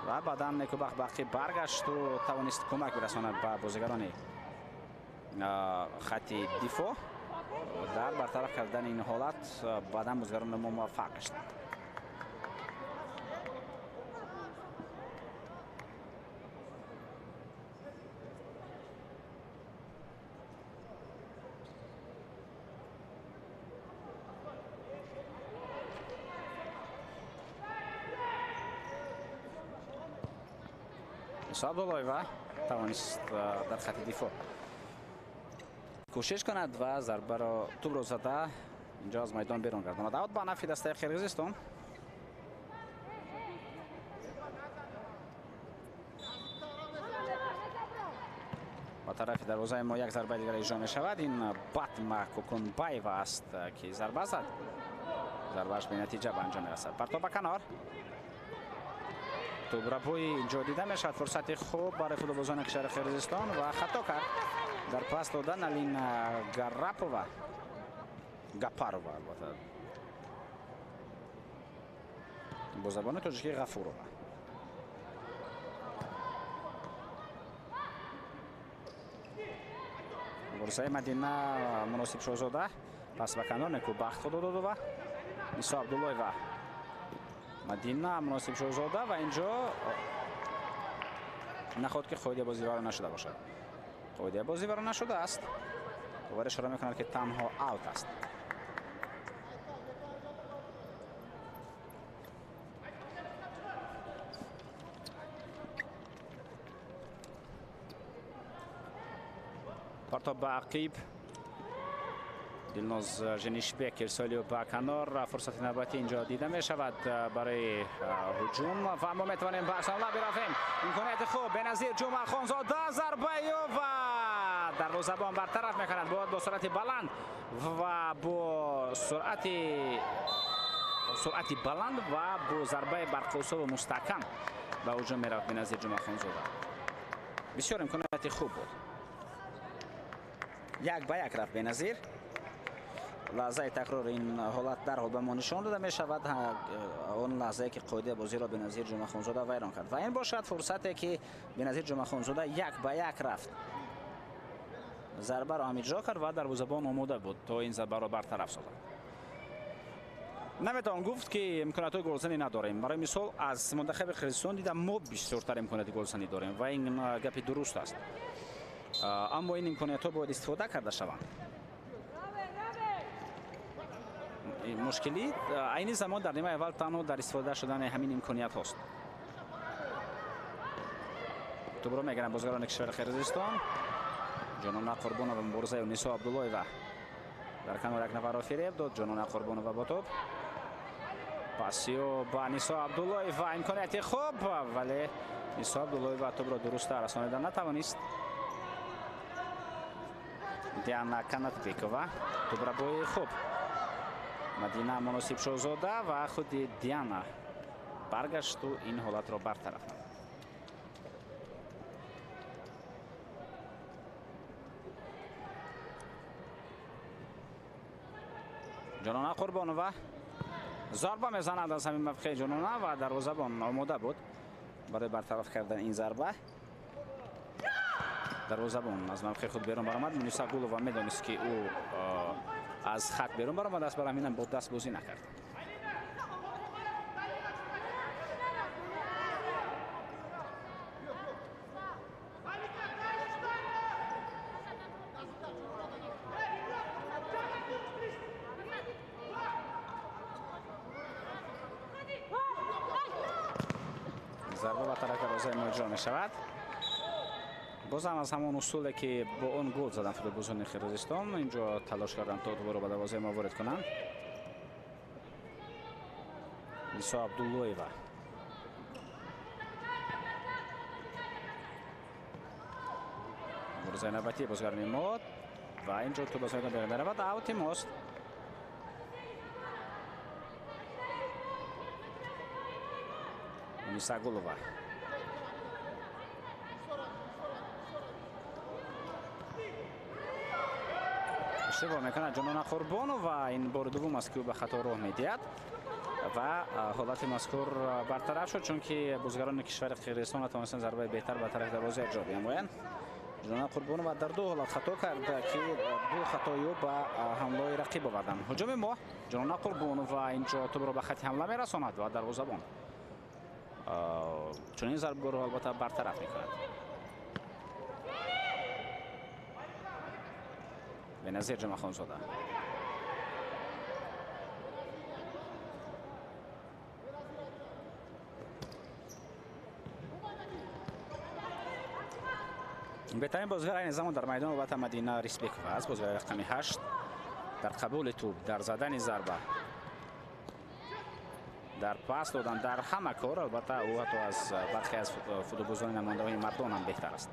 ва баъдан Некӯбахт ба ақиб баргашту тавонист кӯмак бирасонад ба бозигарони хати дифоъ. Дар бартараф кардани ин ҳолат баъдан бозигарони мо муваффақ гаштанд. Абдуллоева тавонист дар хати дифоъ кӯшиш кунад ва зарбаро тӯбро зада инҷо аз майдон берун гардонад. Аут ба нафи дастаи Қирғизистон. Ба тарафи дарвозаи мо як зарбаи дигар иҷро мешавад. Ин Батма Кукунбаева аст, ки зарба зад. Зарбааш бенатиҷа ба анҷом мерасад. Партоб ба канор. Тӯбрабои инҷо дида мешавад. Фурсати хуб барои футболбозони кишвари Қирғизистон ва хато кард. Дар пас додан Алина Гарапова. Гапарова, албатта. Бо забони тоҷикӣ Ғафурова. Муборизаи Мадина Муносиб Шоҳзода. Пас ба канор Некубахт Худододова. Нисо Абдуллоева. Мадина Муносиб Шоҳзода ва инҷо наход ки қоидаи бозӣ вайрон нашуда бошад. Қоидаи бозӣ вайрон нашудааст. Довар ишора мекунад, ки танҳо аут аст. Партоб ба ақиб. Дилноз Женишбек ирсоли ба канор. Фурсати навбатӣ инҷо дида мешавад барои ҳуҷум ва мо метавонем ба арсанла биравем. Имконияти хуб Беназир Ҷумъахонзода, зарбаи ӯ ва дарвозабон бартараф мекунад. Бояд бо суръати баланд ва бо суръати баланд ва бо зарбаи барқосову мустаҳкам ба ҳуҷум мерафт Беназир Ҷумъахонзода. Бисёр имконияти хуб буд. 1-1 рафт Беназир. Лаҳзаи такрор ин ҳолат дарҳол ба мо нишон дода мешавад. Он лаҳзае ки қоидаи бозиро Беназир Ҷумъахонзода вайрон кард. Ва ин бошад фурсате ки Беназир Ҷумъахонзода 1-1 рафт. Зарбаро ҳам иҷро кард ва дарвозабон омода буд то ин зарбаро бартараф созад. Наметавон гуфт, ки имкониятҳои голзанӣ надорем. Барои мисол, аз мунтахаби Қирғизистон дида мо бисёртар имконияти голзанӣ дорем ва ин гапи дуруст аст. Аммо ин имкониятҳо бояд истифода карда шаванд. Мушкилӣ айни замон дар нимаи аввал танҳо дар истифода шудани ҳамин имкониятҳост. Тӯбро мегиранд бозигарони кишвари Қирғизистон. Ҷонона Қурбонова муборизаи Нисо Абдуллоева. Дар канор як нафарро фиреб дод. Ҷонона Қурбонова бо тӯб. Пасиё ба Нисо Абдуллоева, имконияти хуб, вале Нисо Абдуллоева тӯбро дурусттар расонида натавонист. Диана Канатбекова, тӯбрабои хуб. Мадина Муносиб Шоҳзода ва худи Диана баргашту ин ҳолатро бартараф намуд. Ҷонона Қурбонова зарба мезанад аз ҳамин мавқеи Ҷонона ва дарвозабон омода буд барои бартараф кардани ин зарба. Дарвозабон аз мавқеи худ берун баромад. Муниса Гулова медонист, ки ӯ аз хат берун баромадааст, барои ҳамин бо даст бозӣ накард. Зарба ба тарафи дарвозаи мо иҷро мешавад. Бозам аз ҳамон усуле, ки бо он гол заданд футболбозони Қирғизистон, инҷо талош карданд то тӯбро ба дарвозаи мо ворид кунанд. Нисо Абдуллоева. Муборизаи навбатии бозигарони мо ва инҷо тӯб аз майдон берун меравад. Аути мост. Муниса Гулова. Иштибоҳ мекунад Ҷонона Қурбонова. Ин бори дуввум аст, ки ӯ ба хато роҳ медиҳад ва ҳолати мазкур бартараф шуд, чунки бозигарони кишвари Қирғизистон натавонистанд зарбаи беҳтар ба тарафи дарвоза иҷро бинамоянд. Ҷонона Қурбонова дар ду ҳолат хато кард, ки ду хатои ӯ ба ҳамлаи рақиб оварданд. Ҳуҷуми мо, Ҷонона Қурбонова инҷо тӯбро ба хати ҳамла мерасонад ва дарвозабон чунин зарбаро албатта бартараф мекунад. Беназир Ҷумъахонзода. Беҳтарин бозигар айни замон дар майдон албатта Мадина Рисбекова аст, бозигари рақами 8 дар қабули тӯб, дар задани зарба, дар пас додан, дар ҳама кор албатта ӯ ҳатто аз бархе аз футболбозони намояндаҳои мардон ҳам беҳтар аст.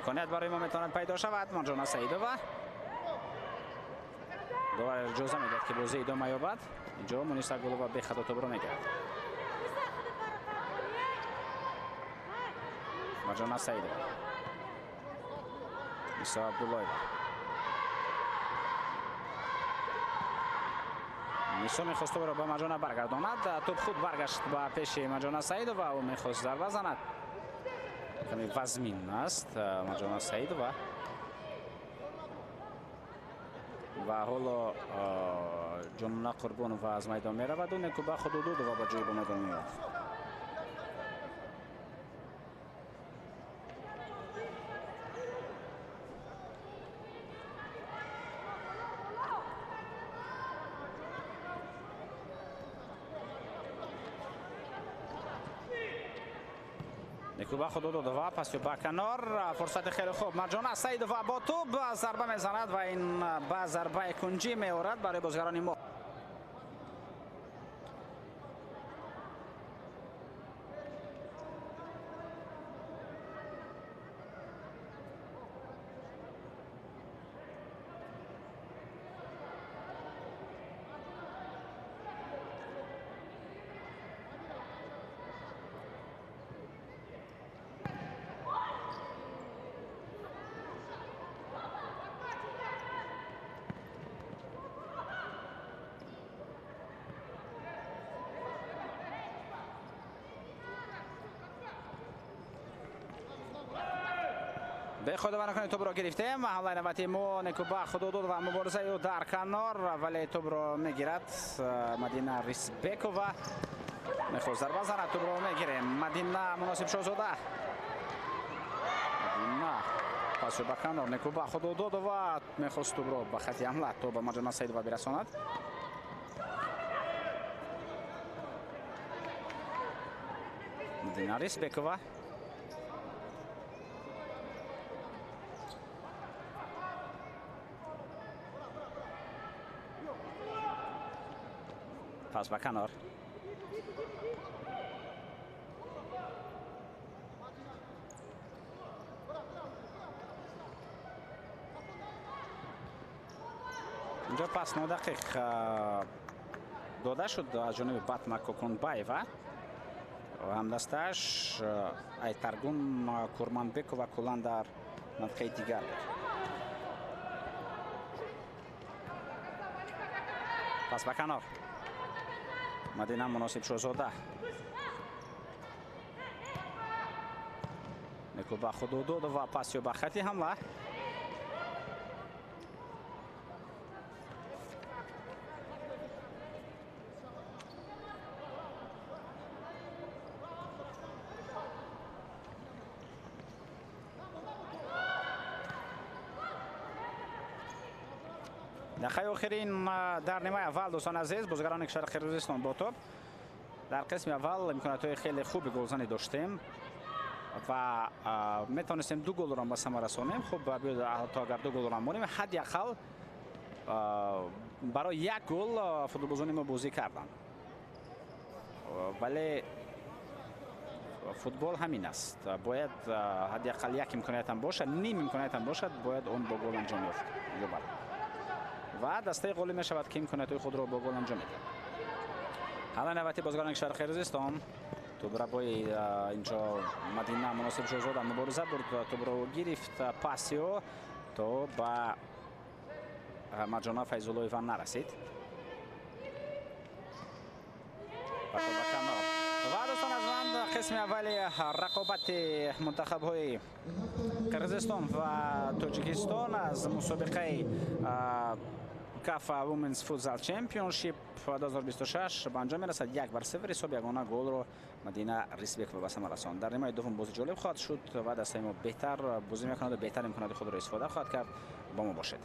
Имконият барои мо метавонад пайдо шавад. Марҷона Саидова довар иҷоза медиҳад, ки бозӣ идома ёбад. Инҷо Муниса Гулова бехато тӯбро мегирад. Марҷона Саидова, Исо Абдуллоева. Нисо мехост тӯбро ба Марҷона баргардонад. Тӯб худ баргашт ба пеши Марҷона Саидова. Ӯ мехост зарба занад. Каме вазмин аст Марҷона Саидова. Ва ҳоло Ҷонона Қурбонова аз майдон мераваду Некуба Худудудова ба ҷои ба майдон меояд. Некуба Худудудова пас ба канор, фурсати хеле хуб. Марҷона Саидова бо тӯб зарба мезанад ва ин ба зарбаи кунҷӣ меорад барои бозигарони мо. Худо накунад тӯбро гирифтем. Ҳамлаи навбати мо Некуба Худодод ва муборизаи ӯ дар канор, вале тӯбро мегирад Мадина Рисбекова. Мехост зарба занад, тӯбро мегирем. Мадина Муносибшозода. Мадина пасу ба канор, Некуба Худододова мехост тӯбро ба хати ҳамла то ба Марҷона Саидова бирасонад. Мадина Рисбекова. Пас ба канор. Инҷо пас нодақиқ дода шуд аз ҷониби Батма Коконбаева. Ҳамдастааш Айтаргун Курманбекова куллан дар мавқеи дигар буд. Пас ба канор. Мадина Муносибшозода. Некуба Худододова пасё ба хати ҳамла. Дақиқаи охирин дар нимаи аввал, дӯстони азиз, бозигарони кишвари Қирғизистон бо тӯб. Дар қисми аввал имкониятҳои хеле хуби голзанӣ доштем ва метавонистем ду голро ба самар расонем. Хуб, то агар ду голро монем, ҳадди ақал барои як гол футболбозони мо бозӣ карданд. Вале футбол ҳамин аст. Бояд ҳадди ақал як имкониятам бошад, ним имкониятам бошад, бояд он бо гол анҷом ёбад. Ва дастаи ғолиб мешавад, ки имкониятҳои худро бо гол анҷом медиҳад. Ҳамлаи навбати бозигарони кишвари Қирғизистон. Тӯбрабои инҷо Мадина Муносибшозода мубориза бурд, тӯбро гирифт, пасио то ба Марҷона Файзуллоева нарасид. Ба канор. Ва дӯстон арҷманд, қисми аввали рақобати мунтахабҳои Қирғизистон ва Тоҷикистон аз мусобиқаи CAF Women's Futsal Championship 2026 ба анҷом мерасад. 1-0 ҳисоб ягона голро Мадина Рисбекова ба самар расонд. Дар нимаи дуввум бозӣ ҷолиб хоҳад шуд ва дастаи мо беҳтар бозӣ мекунад ва беҳтар имконоти худро истифода хоҳад кард. Бо мо бошед.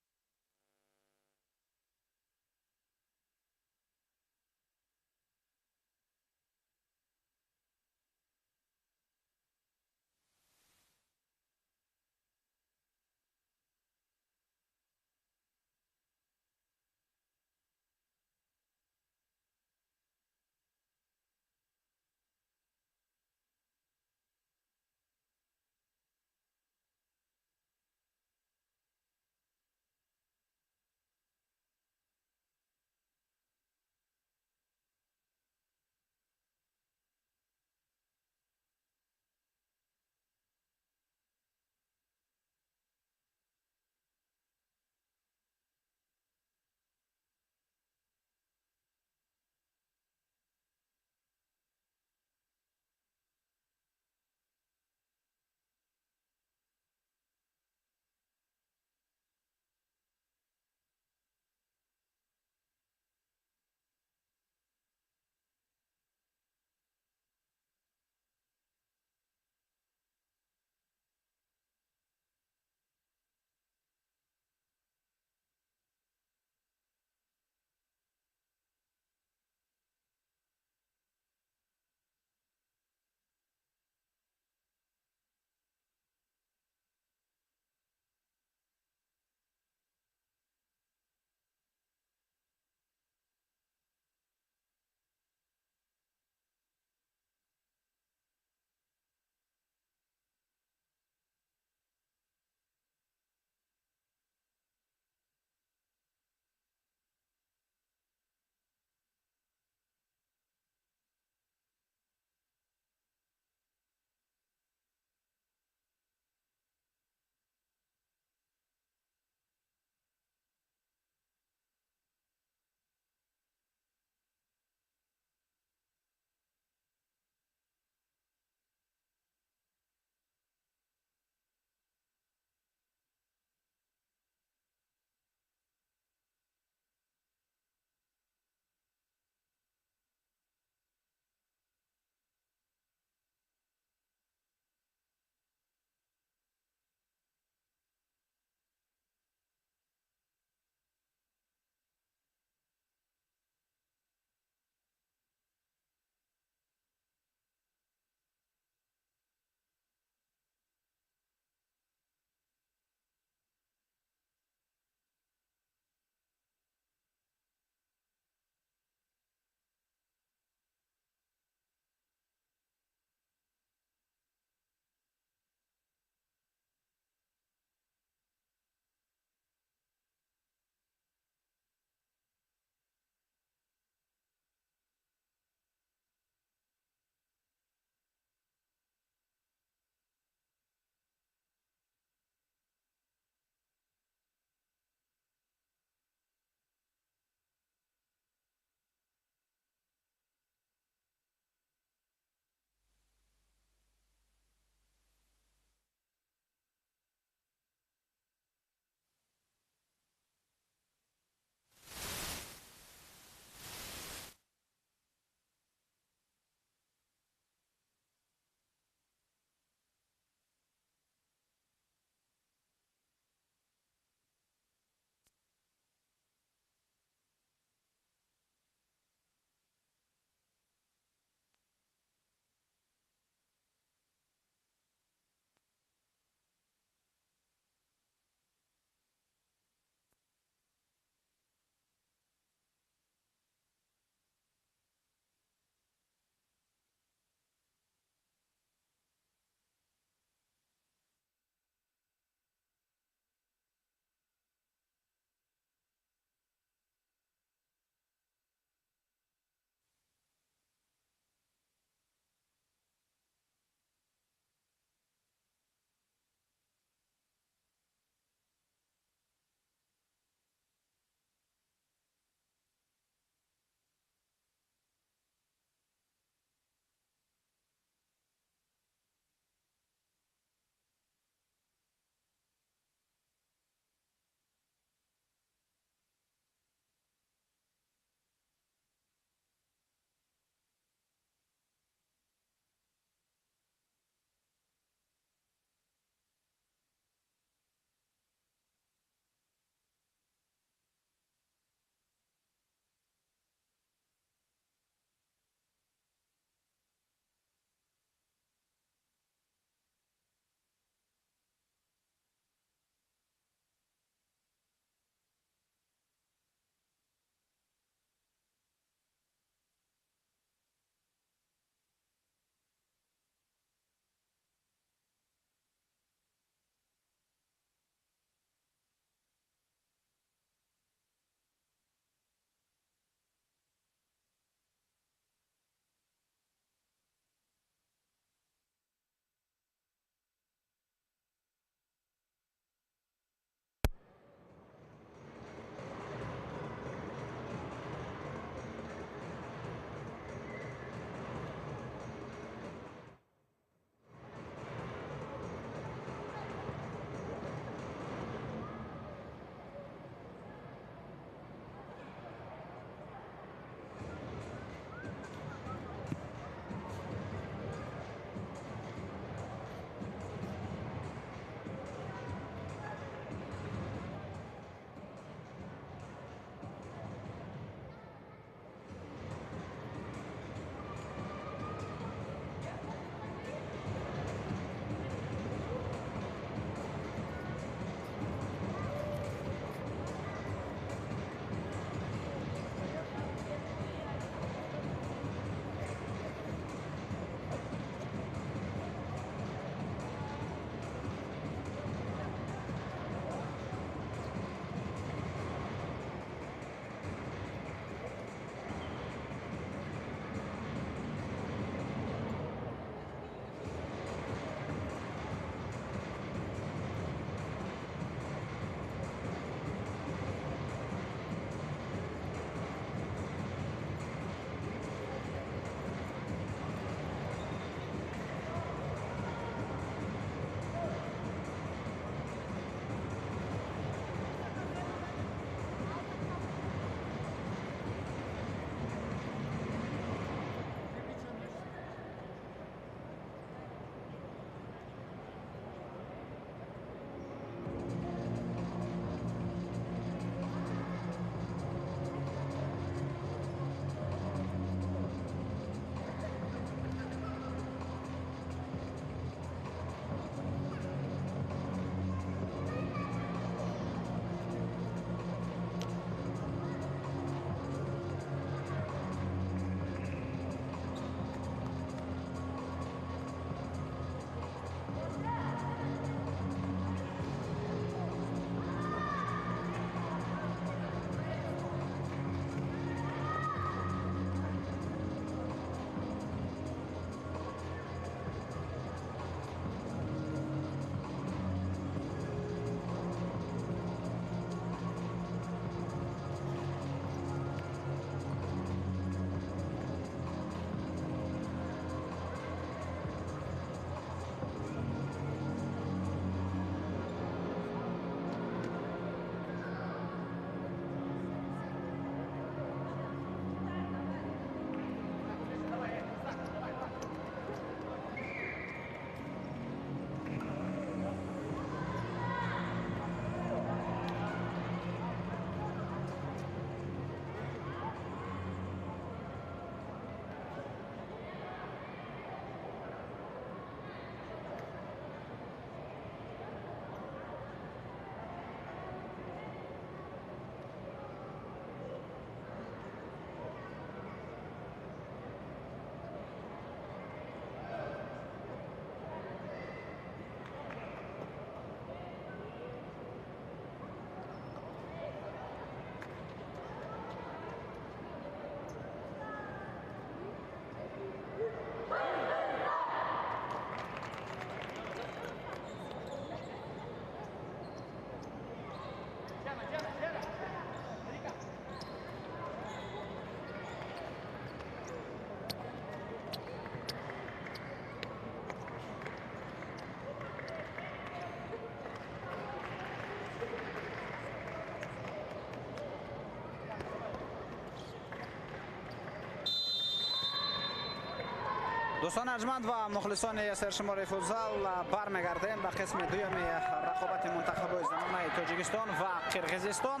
Дӯстони арҷманд ва мухлисони саршумори футзал, бармегардем ба қисми дуюми рақобати мунтахабҳои занонаи Тоҷикистон ва Қирғизистон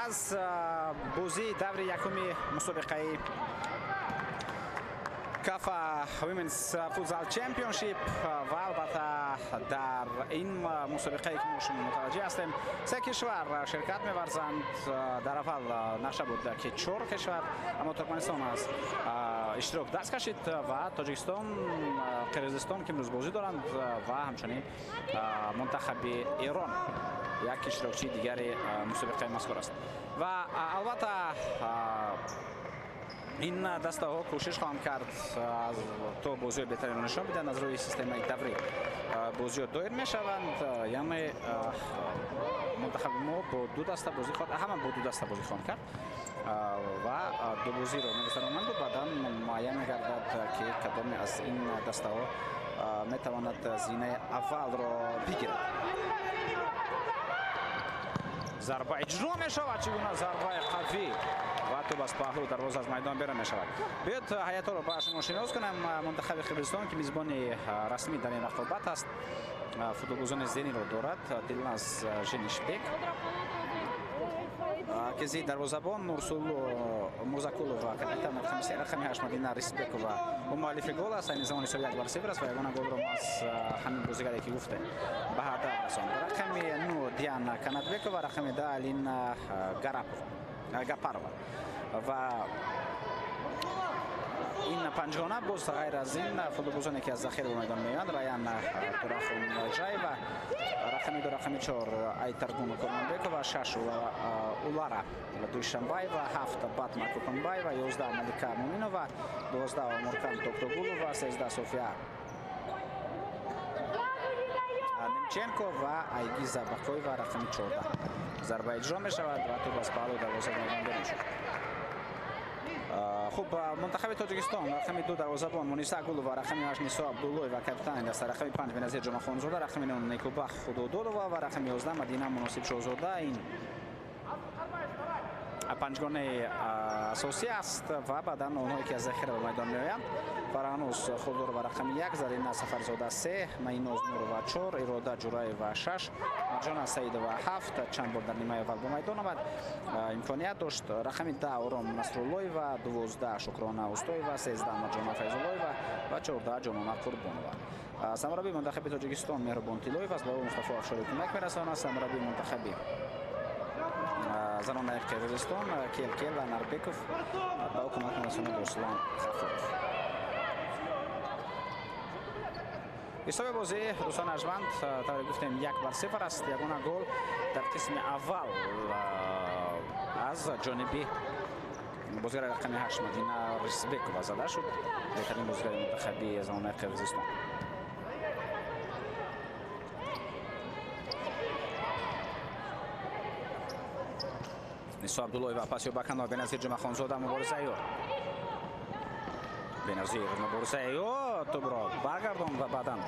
аз бозии даври якуми мусобиқаи CAFA Women's Futsal Championship. Ва албатта, дар ин мусобиқае ки мо шумо мутаваҷҷеҳ ҳастем, се кишвар ширкат меварзанд. Дар аввал нақша буд, ки чор кишвар, аммо Туркманистон аз иштирок даст кашид ва Тоҷикистон, Қирғизистон, ки имрӯз бозӣ доранд, ва ҳамчунин мунтахаби Эрон як иштирокчии дигари мусобиқаи мазкур аст. Ва албатта, ин дастаҳо кӯшиш хоҳанд кард то бозиҳои беҳтаринро нишон бидиҳанд. Аз рӯи системаи даврӣ бозиҳо доир мешаванд, яъне мунтахаби мо бо ду даста бозӣ хоҳад, ҳама бо ду даста бозӣ хоҳанд кард ва ду бозиро мегузаронанду баъдан муайян мегардад, ки кадоме аз ин дастаҳо метавонад зинаи аввалро бигирад. Зарба иҷро мешавад. Чӣ гуна зарбаи қавӣ! Ва тӯб аз паҳлӯ дарвоза аз майдон берун мешавад. Биёд, ҳайатҳоро ба шумо шинос кунам. Мунтахаби Қирғизистон, ки мизбони расмӣ дар ин рақобат аст, футболбозони зеринро дорад: Дилназ Женишбек, ки дарвозабон, Нурсулу Мурзакулова капитан, рақами се, рақами ҳашт Мадина Рисбекова, ӯ муаллифи гол аст. Айни замон ҳисоби 1-0 аст ва ягона голро аз ҳамин бозигаре, ки гуфтем, ба ҳадаф расонд. Рақами 9 Диана Канатбекова, рақами 10 Алина Гапарова. Ва ин панҷгона. Боз ғайр аз ин, футболбозоне, ки аз захира ба майдон меоянд: Раян Турахунжаева, рақами 2, рақами 4 Айтаргун Курманбекова, 6 Улара Дуйшанбаева, 7 Батма Кукунбаева, 11 Малика Муминова, 12 Омуркан Токтогулова, 13 София Немченко ва Айгиза Бақоева, рақами 14. Зарба иҷро мешавад ва тӯб аз паҳлӯ дарвоза майдон берун шуд. Хуб, мунтахаби Тоҷикистон: рақами 2 дарвозабон Муниса Гулова, рақами 8 Нисо Абдуллоева, капитани даста, рақами 5 Беназир Ҷумахонзода, рақами 9 Некубах Худододова ва рақами 11 Мадина Муносибшоҳзода. Ин панҷгонаи асосӣ аст ва баъдан онҳое, ки аз захира ба майдон меоянд: Фараҳнуз Хулдорова, рақами 1, Зарина Сафарзода, 3, Майноз Нурова, 4, Ирода Ҷураева, 6, Марҷона Саидова, 7, чанд бор дар нимаи аввал ба майдон омад, имконият дошт, рақами 10 Ором Насруллоева, 12 Шукрона Устоева, 13 Марҷона Файзуллоева ва 14 Ҷонона Қурбонова. Сармураббии мунтахаби Тоҷикистон Меҳрубон Тиллоев аст, ба ӯ Мустафо Афшорӣ кӯмак мерасонад. Сармураббии мунтахаби занонаи Қирғизистон Келкел Анарбеков, ба ӯ кӯмак мерасонад Руслан Ғафуров. Ҳисоби бозӣ, дӯстони арҷманд, тавре гуфтем, 1-0 аст. Ягона гол дар қисми аввал аз ҷониби бозигари рақами 8 Мадина Рисбекова зада шуд, беҳтарин бозигари мунтахаби занонаи Қирғизистон. Нисо Абдуллоева, паси ба канор, Беназир Ҷумахонзода, муборизаи ӯ, Беназир, муборизаи ӯ, тӯбро баргардонд ва баъдан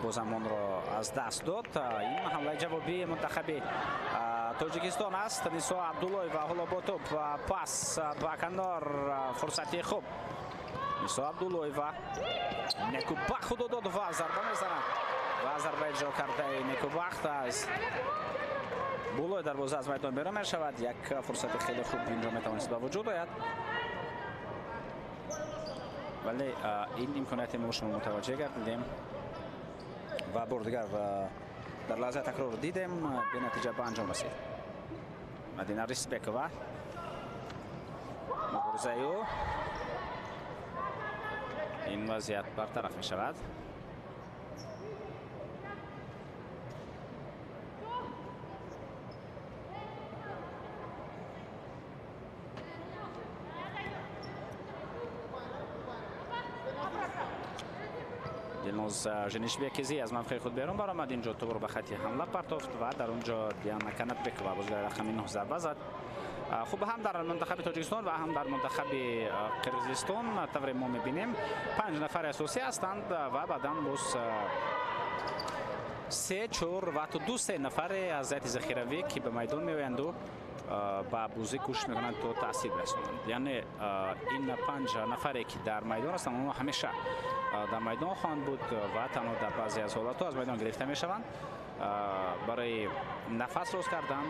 бозам онро аз даст дод. Ин ҳамлаи ҷавобии мунтахаби Тоҷикистон аст. Нисо Абдуллоева ҳоло бо тӯб, пас ба канор, фурсати хуб. Нисо Абдуллоева, Некубахт Худододова зарба мезанад ва зарба иҷро кардаи Некубахт аз болои дарвоза аз майдон берун мешавад. Як фурсати хеле хуб инҷо метавонист ба вуҷуд ояд, вале ин имконияти мо шумо мутаваҷҷеҳ гардидем ва бор дигар дар лаҳзаи такрор дидем, бенатиҷа ба анҷом расид. Мадина Рисбекова, муборизаи ӯ, ин вазъият бартараф мешавад. Дилноз Женишбекизи аз мавқеи худ берун баромад, инҷо тӯбро ба хати ҳамла партофт ва дар он ҷо Диана Канатбекова, бозигари рақами 9, зарба зад. Хуб, ҳам дар мунтахаби Тоҷикистон ва ҳам дар мунтахаби Қирғизистон, тавре мо мебинем, панҷ нафари асосӣ ҳастанд ва баъдан боз се, чор ва ҳатто ду, се нафаре аз ҳайати захиравӣ, ки ба майдон меоянду ба бозӣ кӯшиш мекунанд то таъсир расонанд. Яъне ин 5 нафаре ки дар майдон ҳастанд, онҳо ҳамеша дар майдон хоҳанд буд ва танҳо дар баъзе аз ҳолатҳо аз майдон гирифта мешаванд барои нафас роз кардан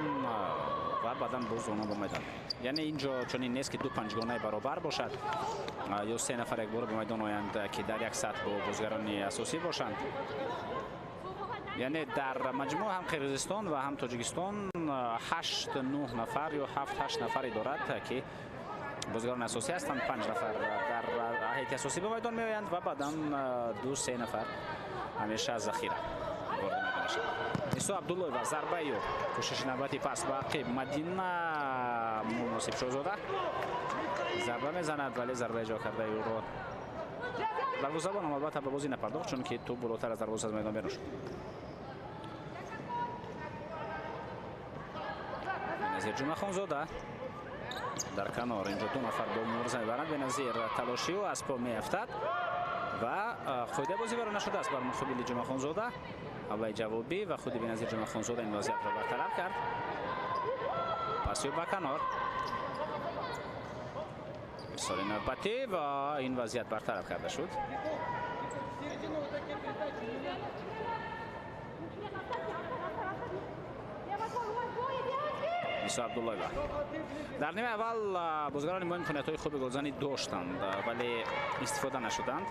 ва баъдан боз онҳо ба майдон. Яъне инҷо чунин нест ки ду панҷгонаи баробар бошад ё 3 нафар якбора ба майдон оянд ки дар як сатҳ бо бозигарони асосӣ бошанд. Яъне дар маҷмӯъ ҳам Қирғизистон ва ҳам Тоҷикистон 8-9 нафар ё 7-8 нафаре дорад ки бозигарони асосӣ ҳастанд. 5 нафар дар ҳайати асосӣ ба майдон меоянд ва баъдан 2-3 нафар ҳамеша аз захира ворид майдон мешаванд. Нисо Абдуллоева зарбаи ӯ, кӯшиши навбати пас ба ақиб, Мадина Муносибшозода зарба мезанад, вале зарба иҷро кардаи ӯро дарвозабон албатта ба бозӣ напардохт, чунки тӯб болотар аз дарвоза аз майдон берун шуд. Беназир Ҷумъахонзода дар канор, инҷо 2 нафар бо мубориза мебаранд. Беназир талоши ӯ аз по меафтад ва қоидаи бозӣ баро нашудааст бар муқобили Ҷумъахонзода. Ҳамлаи ҷавобӣ ва худи Беназир Ҷумъахонзода ин вазъиятро бартараф кард. Паси ӯ ба канор, ирсоли навбатӣ ва ин вазъият бартараф карда шуд. Нисо Абдуллоева. Дар нимаи аввал бозигарони мо имкониятҳои хуби голзанӣ доштанд, вале истифода нашуданд.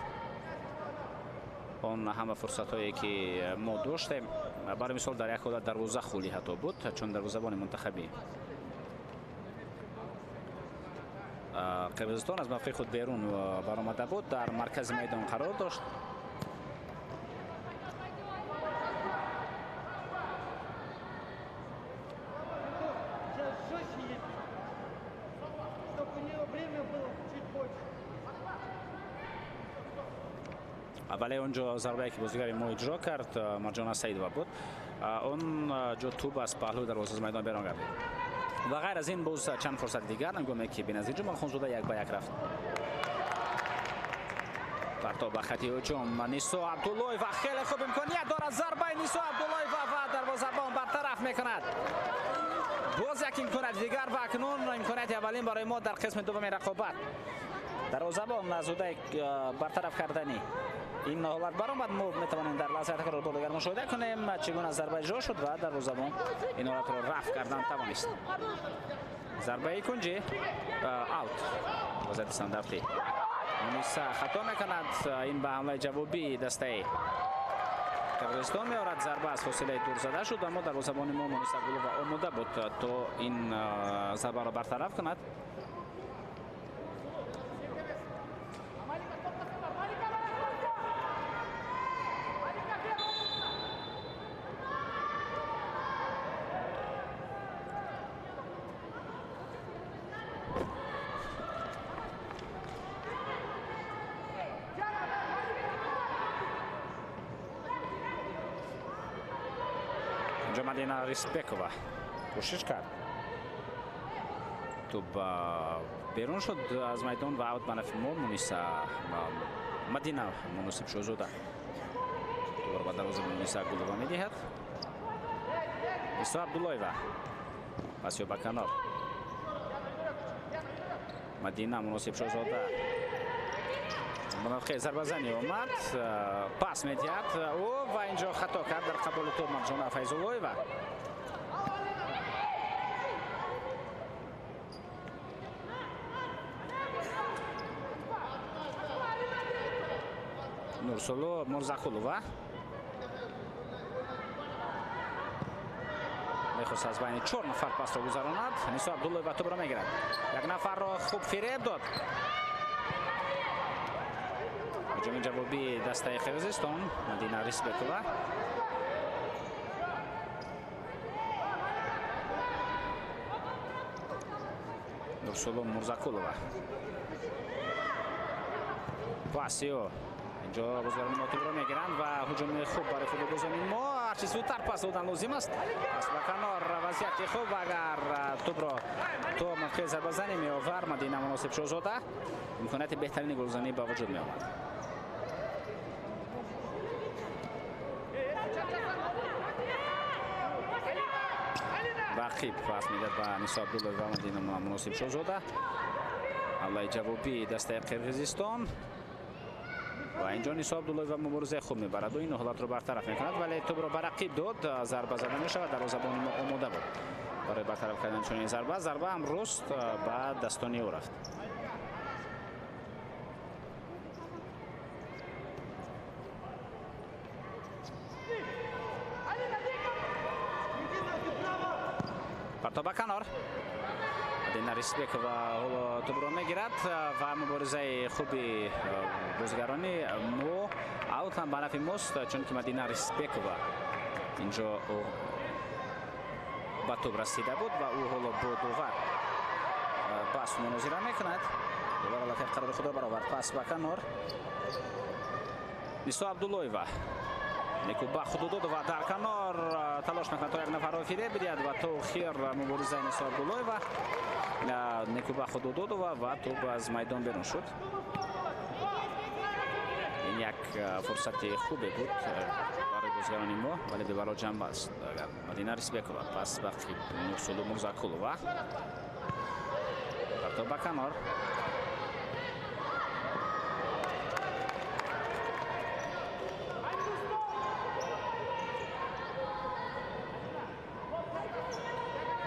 Он ҳама фурсатҳое ки мо доштем, барои мисол дар як ҳолат дарвоза холӣ ҳатто буд, чун дарвозабони мунтахаби Қирғизистон аз мавқеи худ берун баромада буд, дар маркази майдон қарор дошт. Вале онҷо зарбае ки бозигари мо иҷро кард, Марҷона Саидова буд, он ҷо тӯб аз паҳлӯи дарвоза аз майдон берун гардид. Ва ғайр аз ин боз чанд фурсати дигар, ҳангоме ки Беназир Ҷумъахонзода 1 ба 1 рафт. Партоб ба хати ҳуҷум, Нисо Абдуллоева хеле хуб имконият дорад. Зарбаи Нисо Абдуллоева ва дарвозабон бартараф мекунад. Боз як имконияти дигар ва акнун имконияти аввалин барои мо дар қисми дуввуми рақобат. Дарвозабон аз удаи бартараф кардани ин ҳолат баромад. Мо метавонем дар лаҳзаи такрор бор дигар мушоҳида кунем чӣ гуна зарба иҷро шуд ва дарвозабон ин ҳолатро рафъ кардан тавонист. Зарбаи кунҷӣ аут, вазъияти стандартӣ. Муниса хато мекунад, ин ба ҳамлаи ҷавобии дастаи Қирғизистон меорад. Зарба аз фосилаи дур зада шуд, аммо дарвозабони мо Муниса Абдуллоева омода буд то ин зарбаро бартараф кунад. Мадина Рисбекова кӯшиш кард, тӯб берун шуд аз майдон ва аут ба нафи мо. Муниса Мадина Муносибшозода тӯбро ба дарвозаи Муниса Гулова медиҳад. Нисо Абдуллоева паси ӯ ба канор, Мадина Муносибшозода ба мавқеи зарбазанӣ омад, пас медиҳад ӯ ва инҷо хато кард дар қабули тӯб Марҷона Файзуллоева. Нурсулу Мурзақулова мехост аз байни 4 нафар пасро гузаронад. Нисо Абдуллоева тӯбро мегирад, як нафарро хуб фиреб дод. Ҳуҷуми ҷавобии дастаи Қирғизистон, Мадина Рисбекова. Нурсулу Мурзақулова паси ӯ, инҷо бозигарони мо тӯбро мегиранд ва ҳуҷуми хуб барои футболбозони мо. Ҳарчи зудтар пас додан лозим аст. Пас ба канор, вазъияти хуб, агар тӯбро то мавқеи зарбазанӣ меовард Мадина Муносибшозода, имконияти беҳтарини голзанӣ ба вуҷуд меомад. Ва ақиб пас медиҳад ба Нисо Абдуллоева ва Мадина Муносиб Шоҳзода. Ҳамлаи ҷавобии дастаи Қирғизистон ва инҷо Нисо Абдуллоева муборизаи хуб мебарад ва ин ҳолатро бартараф мекунад, вале тӯбро ба рақиб дод. Зарба зада мешавад, дарвозабони мо омода буд барои бартараф кардани чунин зарба. Зарба ҳам рост ба дастони ӯ рафт. Партоб ба канор. Мадина Рисбекова ҳоло тӯбро мегирад ва муборизаи хуби бозигарони мо аут ҳам ба нафи мост, чунки Мадина Рисбекова инҷо ба тӯб расида буд ва ӯ ҳоло бо довар пас мунозира мекунад. Довар аллакай қарори худро баровард. Пас ба канор. Нисо Абдуллоева, Некубахт Худододова дар канор талош мекунад то як нафарро фиреб бидиҳад ва то охир муборизаи Нисо Абдуллоева, Некубахт Худододова ва тӯб аз майдон берун шуд. Ин як фурсати хубе буд барои бозигарони мо, вале бебало ҷанба аст. Мадина Рисбекова пас ба Нурсулу Мурзакулова. Партоб ба канор.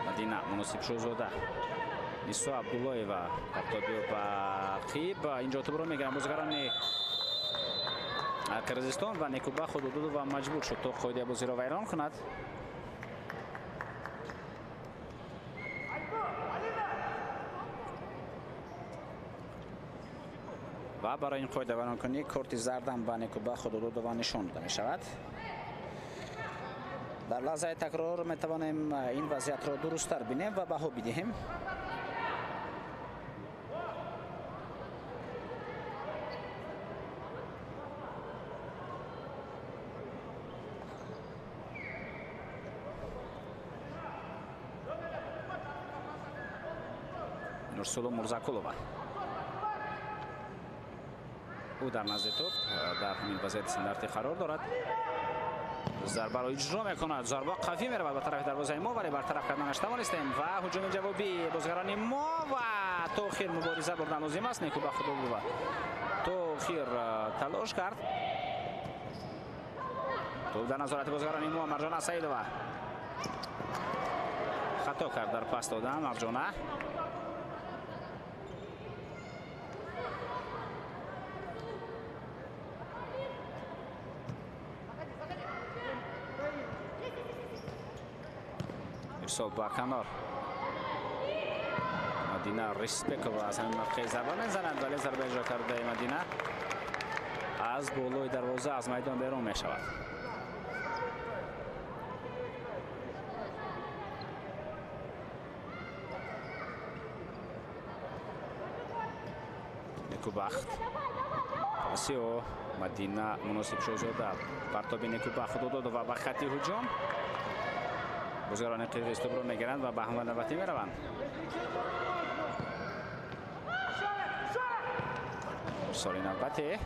Мадина Муносиб Шоҳзода, Нисо Абдуллоева партоби ба қиб. Инҷо тӯбро мегиранд бозигарони Қирғизистон ва Некубахт Худододова маҷбур шуд то қоидаи бозиро вайрон кунад. Ва барои ин қоида вайронкунӣ корти зардам ба Некубахт Худододова нишон дода мешавад. Дар лаҳзаи такрор метавонем ин вазъиятро дурусттар бинем ва баҳо бидиҳем. Нурсулу Мурзакулова ӯ дар назди тӯб дар ҳамин вазъияти стандарти қарор дорад. Зарбаро иҷро мекунад. Зарба қавӣ меравад ба тарафи дарвозаи мо, вале бартараф карданаш тавонистем ва ҳуҷуми ҷавобии бозигарони мо ва то охир мубориза бурдан лозим аст. Некубахт Худододова то охир талош кард. Тӯб дар назорати бозигарони мо. Марҷона Саидова хато кард дар пас додан. Марҷона ирсол ба канор. Мадина Рисбекова аз ҳамин мавқеъ зарба мезанад, вале зарба иҷро кардаи Мадина аз болои дарвоза аз майдон берун мешавад. Некубахт паси ӯ Мадина Муносиб Шоҳзода. Партоби Некубахт Худододова ба хати ҳуҷум. Бозигарони қирғиз тӯбро мегиранд ва ба ҳамла навбатӣ мераванд. Ирсоли навбатӣ.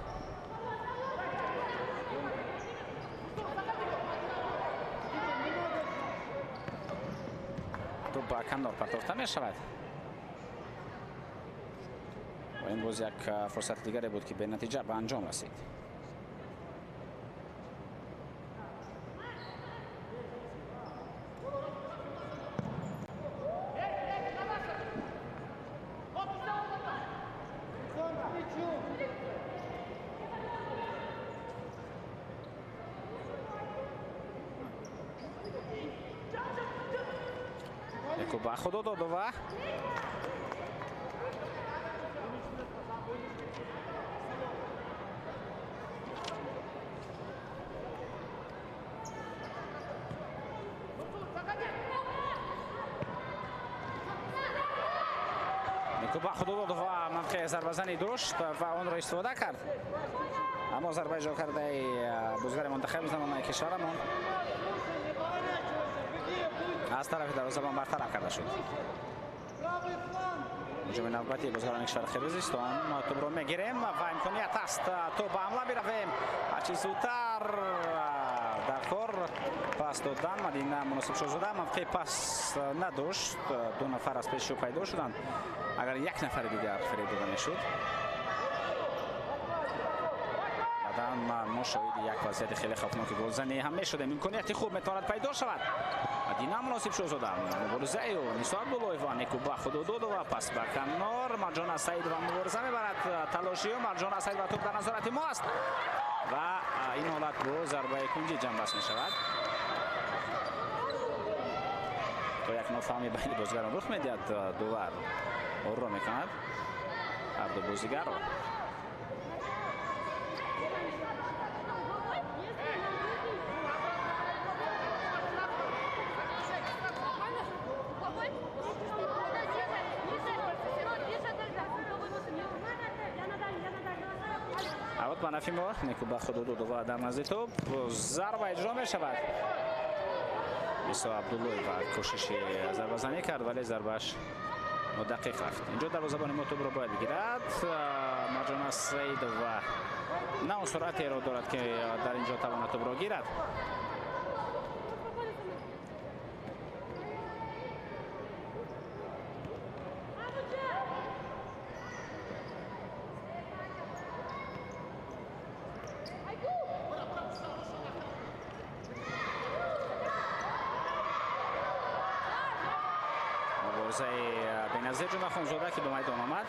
Тӯб ба канор партофта мешавад. Ва ин боз як фурсати дигаре буд, ки бенатиҷа ба анҷом расид. Некубахт Худододова Некубахт Худододова мавқеи зарбазанӣ дошт ва онро истифода кард, аммо зарба иҷро кардаи бозигари мунтахаби занонаи кишварамон аз тарафи дарвозабон бартараф карда шуд. Ҳуҷуми навбатии бозигарони кишвари Қирғизистон. Мо тӯбро мегирем ва имконият аст то ба ҳамла биравем. Ҳарчи зудтар дар Хидматкор пас додан Мадина Муносибшозода мавқеи пас надошт. Ду нафар аз пеши ӯ пайдо шуданд. Агар як нафари дигар фиреб дода мешуд, баъдан мо шоҳиди як вазъияти хеле хавфноки голзанӣ ҳам мешудем. Имконияти хуб метавонад пайдо шавад. Мадина Муносибшозода муборизаи ӯ Нисо Абдуллоева, Некуба Худододова, пас ба канор Марҷона Саидова мубориза мебарад. Талоши ӯ Марҷона Саидова, тӯб дар назорати мо аст ва ин ҳолат бо зарбаи кунҷӣ ҷамъбаст мешавад. То як нофаҳмӣ байни бозигарон рух медиҳад, дувар орро мекунад ҳарду бозигарро. Аут ба нафи мо. Некуба Худододова дар назди тӯб зарба иҷро мешавад. Исо Абдуллоева кӯшиши зарбазанӣ кард, вале зарбааш нодақиқ рафт. Инҷо дарвозабони мо тӯбро бояд бигирад. Марҷона Саидова на он суръатеро дорад, ки дар инҷо тавонад тӯбро гирад. Муборизаи Беназир Ҷумъахонзода, ки ба майдон омад.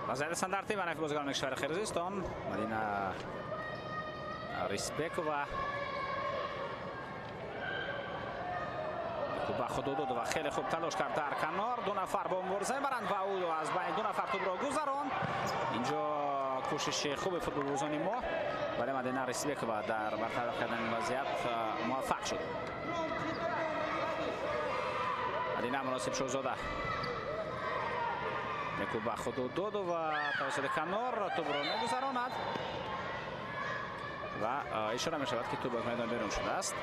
Вазъияти стандартӣ ба нафи бозигарони кишвари Қирғизистон. Мадина Рисбекова, Некуба Худододова хеле хуб талош кард дар канор. Ду нафар бо мубориза мебаранд ва ӯ аз байни ду нафар тӯбро гузаронд. Инҷо кӯшиши хуби футболбозони мо, вале Мадина Рисбекова дар бартараф кардани вазъият муваффақ шуд. Мадина Муносибшозода, Некуба Худододова тавассути канор тӯбро мегузаронад ва ишора мешавад, ки тӯб аз майдон берун шудааст.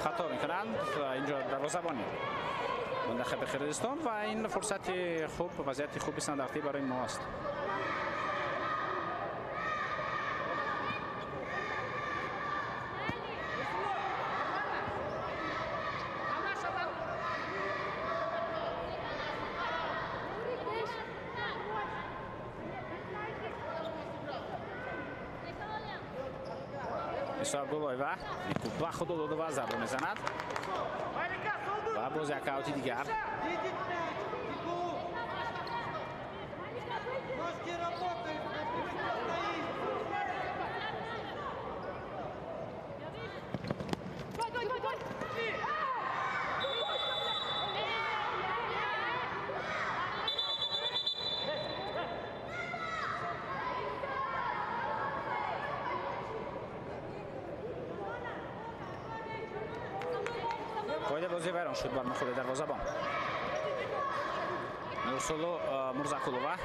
Хато мекунанд инҷо дарвозабони мунтахаби Қирғизистон ва ин фурсати хуб, вазъияти хуби стандартӣ барои мо аст. Исо Абдуллоева, Некуба Худододова зарба мезанад ва боз як аути дигар. Қоида бозӣ вайрон шуд бар муқобили дарвозабон. Нурсулу Мурзакулова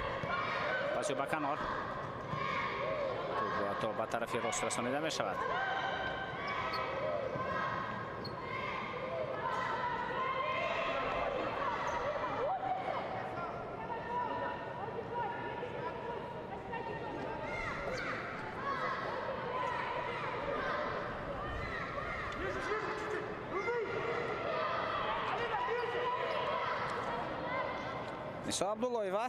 паси ба канор, то ба тарафи рост расонида мешавад. Нисо Абдуллоева.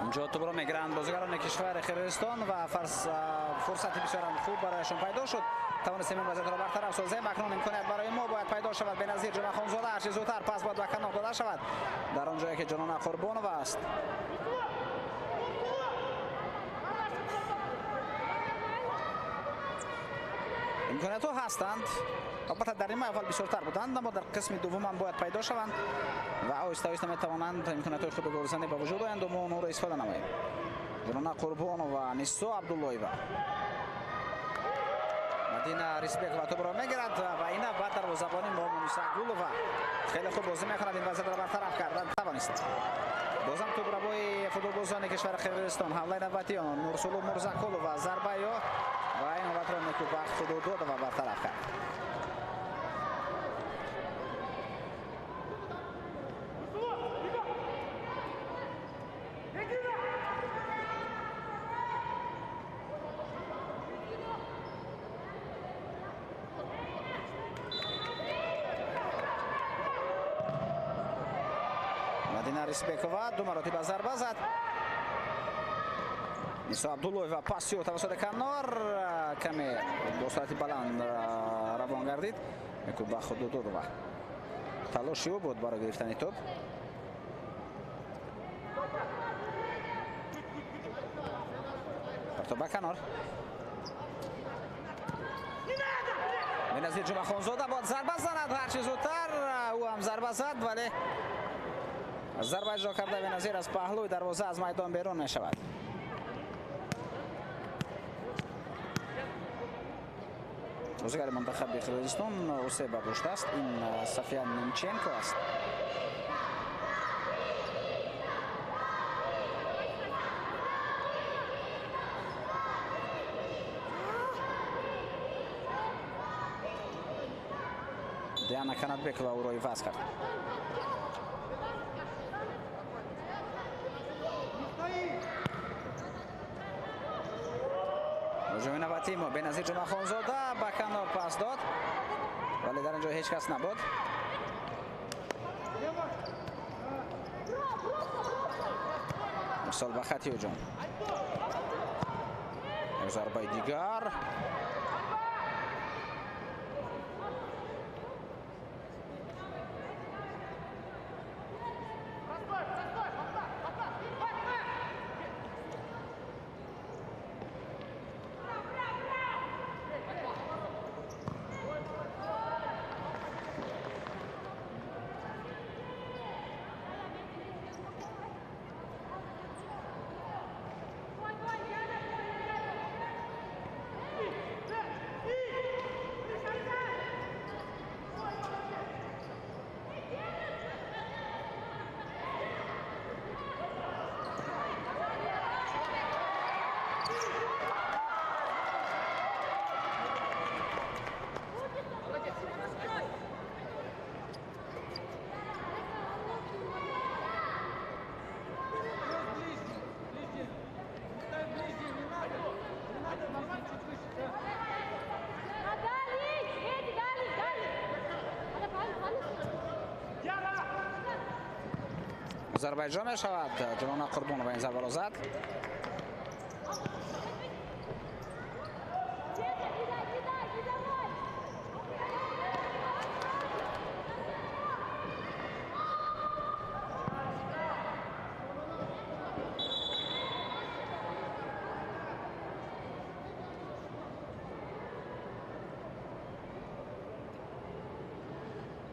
Инҷо тӯбро мегиранд бозигарони кишвари Қирғизистон ва фурсати бисёрам хуб барояшон пайдо шуд. Тавонистем ин вазъиятро бартараф созем. Акнун имконият барои мо бояд пайдо шавад. Беназир Ҷумъахонзода ҳарчи зудтар пас бояд ба канор дода шавад. Дар он ҷое ки Ҷонона Қурбонова аст. Имкониятҳо ҳастанд. Албатта дар нимаи аввал бисёртар буданд, аммо дар қисми дуввум ҳам бояд пайдо шаванд ва оҳиста оҳиста метавонанд имкониятҳои хуби голзанӣ ба вуҷуд оянд ва мо онҳоро истифода намоем. Ҷонона Қурбонова, Нисо Абдуллоева, Мадина Рисбекова тӯбро мегирад ва ина ба дарвозабони мо Муниса Гулова хеле хуб бозӣ мекунад. Ин вазъиятро бартараф кардан тавонист. Бозам тӯбрабои футболбозони кишвари Қирғизистон, ҳамлаи навбатии онон Нурсулу Мурзакулова, зарбаи ё ва ин ҳолатро Некубахт Худододова бартараф кард. Мадина Рисбекова ду маротиба зарба зад. Нисо Абдуллоева паси ӯ тавассути канор каме бо суръати баланд равон гардид. Некубахт Худододова талоши ӯ буд барои гирифтани тӯб. Партоб ба канор. Беназир Ҷумъахонзода бояд зарба занад ҳарчи зудтар. Ӯ ҳам зарба зад, вале зарба иҷро карда Беназир аз паҳлӯи дарвоза аз майдон берун мешавад. Бозигари мунтахаби Қирғизистон осеб бардоштааст. Ин София Немченко аст. Диана Канатбекова ӯро иваз кард. Ҳуҷуми навбатии мо Беназир Ҷумъахонзода ба канор пас дод, вале дар ин ҷо ҳеҷ кас набуд. Мисол ба хати ҳуҷум. Як зарбаи дигар. Зарба иҷро мешавад. Ҷонона Қурбонова ин зарбаро зад.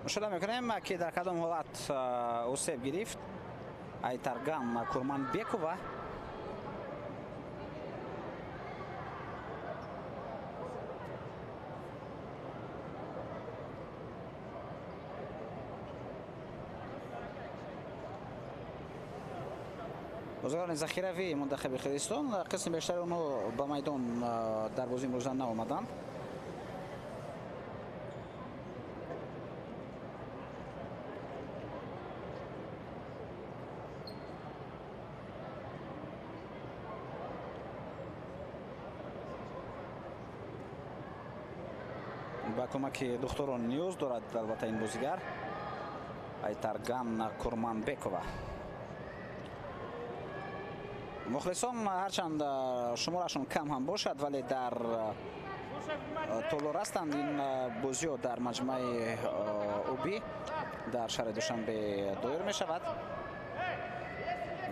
Мушоҳида мекунем, ки дар кадом ҳолат осеб гирифт Айтарган Курманбекова. Бозигарони захиравии мунтахаби Қирғизистон қисми бештари онҳо ба майдон дар бозии имрӯза наомаданд. Ба кӯмаки духтурон ниёз дорад албатта ин бозигар Айтарган Курманбекова. Мухлисон ҳарчанд шуморашон кам ҳам бошад, вале дар Толор ҳастанд. Ин бозиҳо дар маҷмӯаи обӣ дар шаҳри Душанбе доир мешавад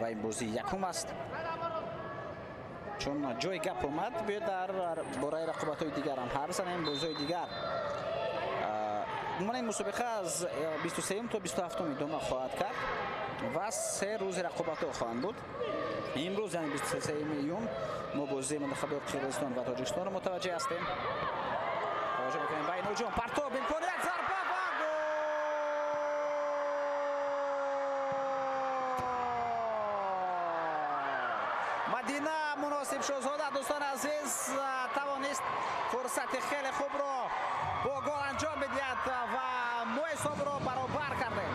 ва ин бозӣ якум аст. Чун ҷои гап омад, биёед дар бораи рақобатҳои дигар ҳам ҳарф занем. Бозиҳои дигар, умуман ин мусобиқа аз 23 то 27 идома хоҳад кард ва 3 рӯзи рақобатҳо хоҳанд буд. Имрӯз, яъне 23 июн, мо бозии мунтахаби Қирғизистон ва Тоҷикистонро мутаваҷҷеҳ ҳастем. Таваҷҷӯҳ мекунем ба ин ҳуҷум, партоб, имконият, зарба ва гол! Мадина Муносибшозода, дӯстони азиз, тавонист фурсати хеле хубро бо гол анҷом бидиҳад ва мо ҳисобро баробар кардем.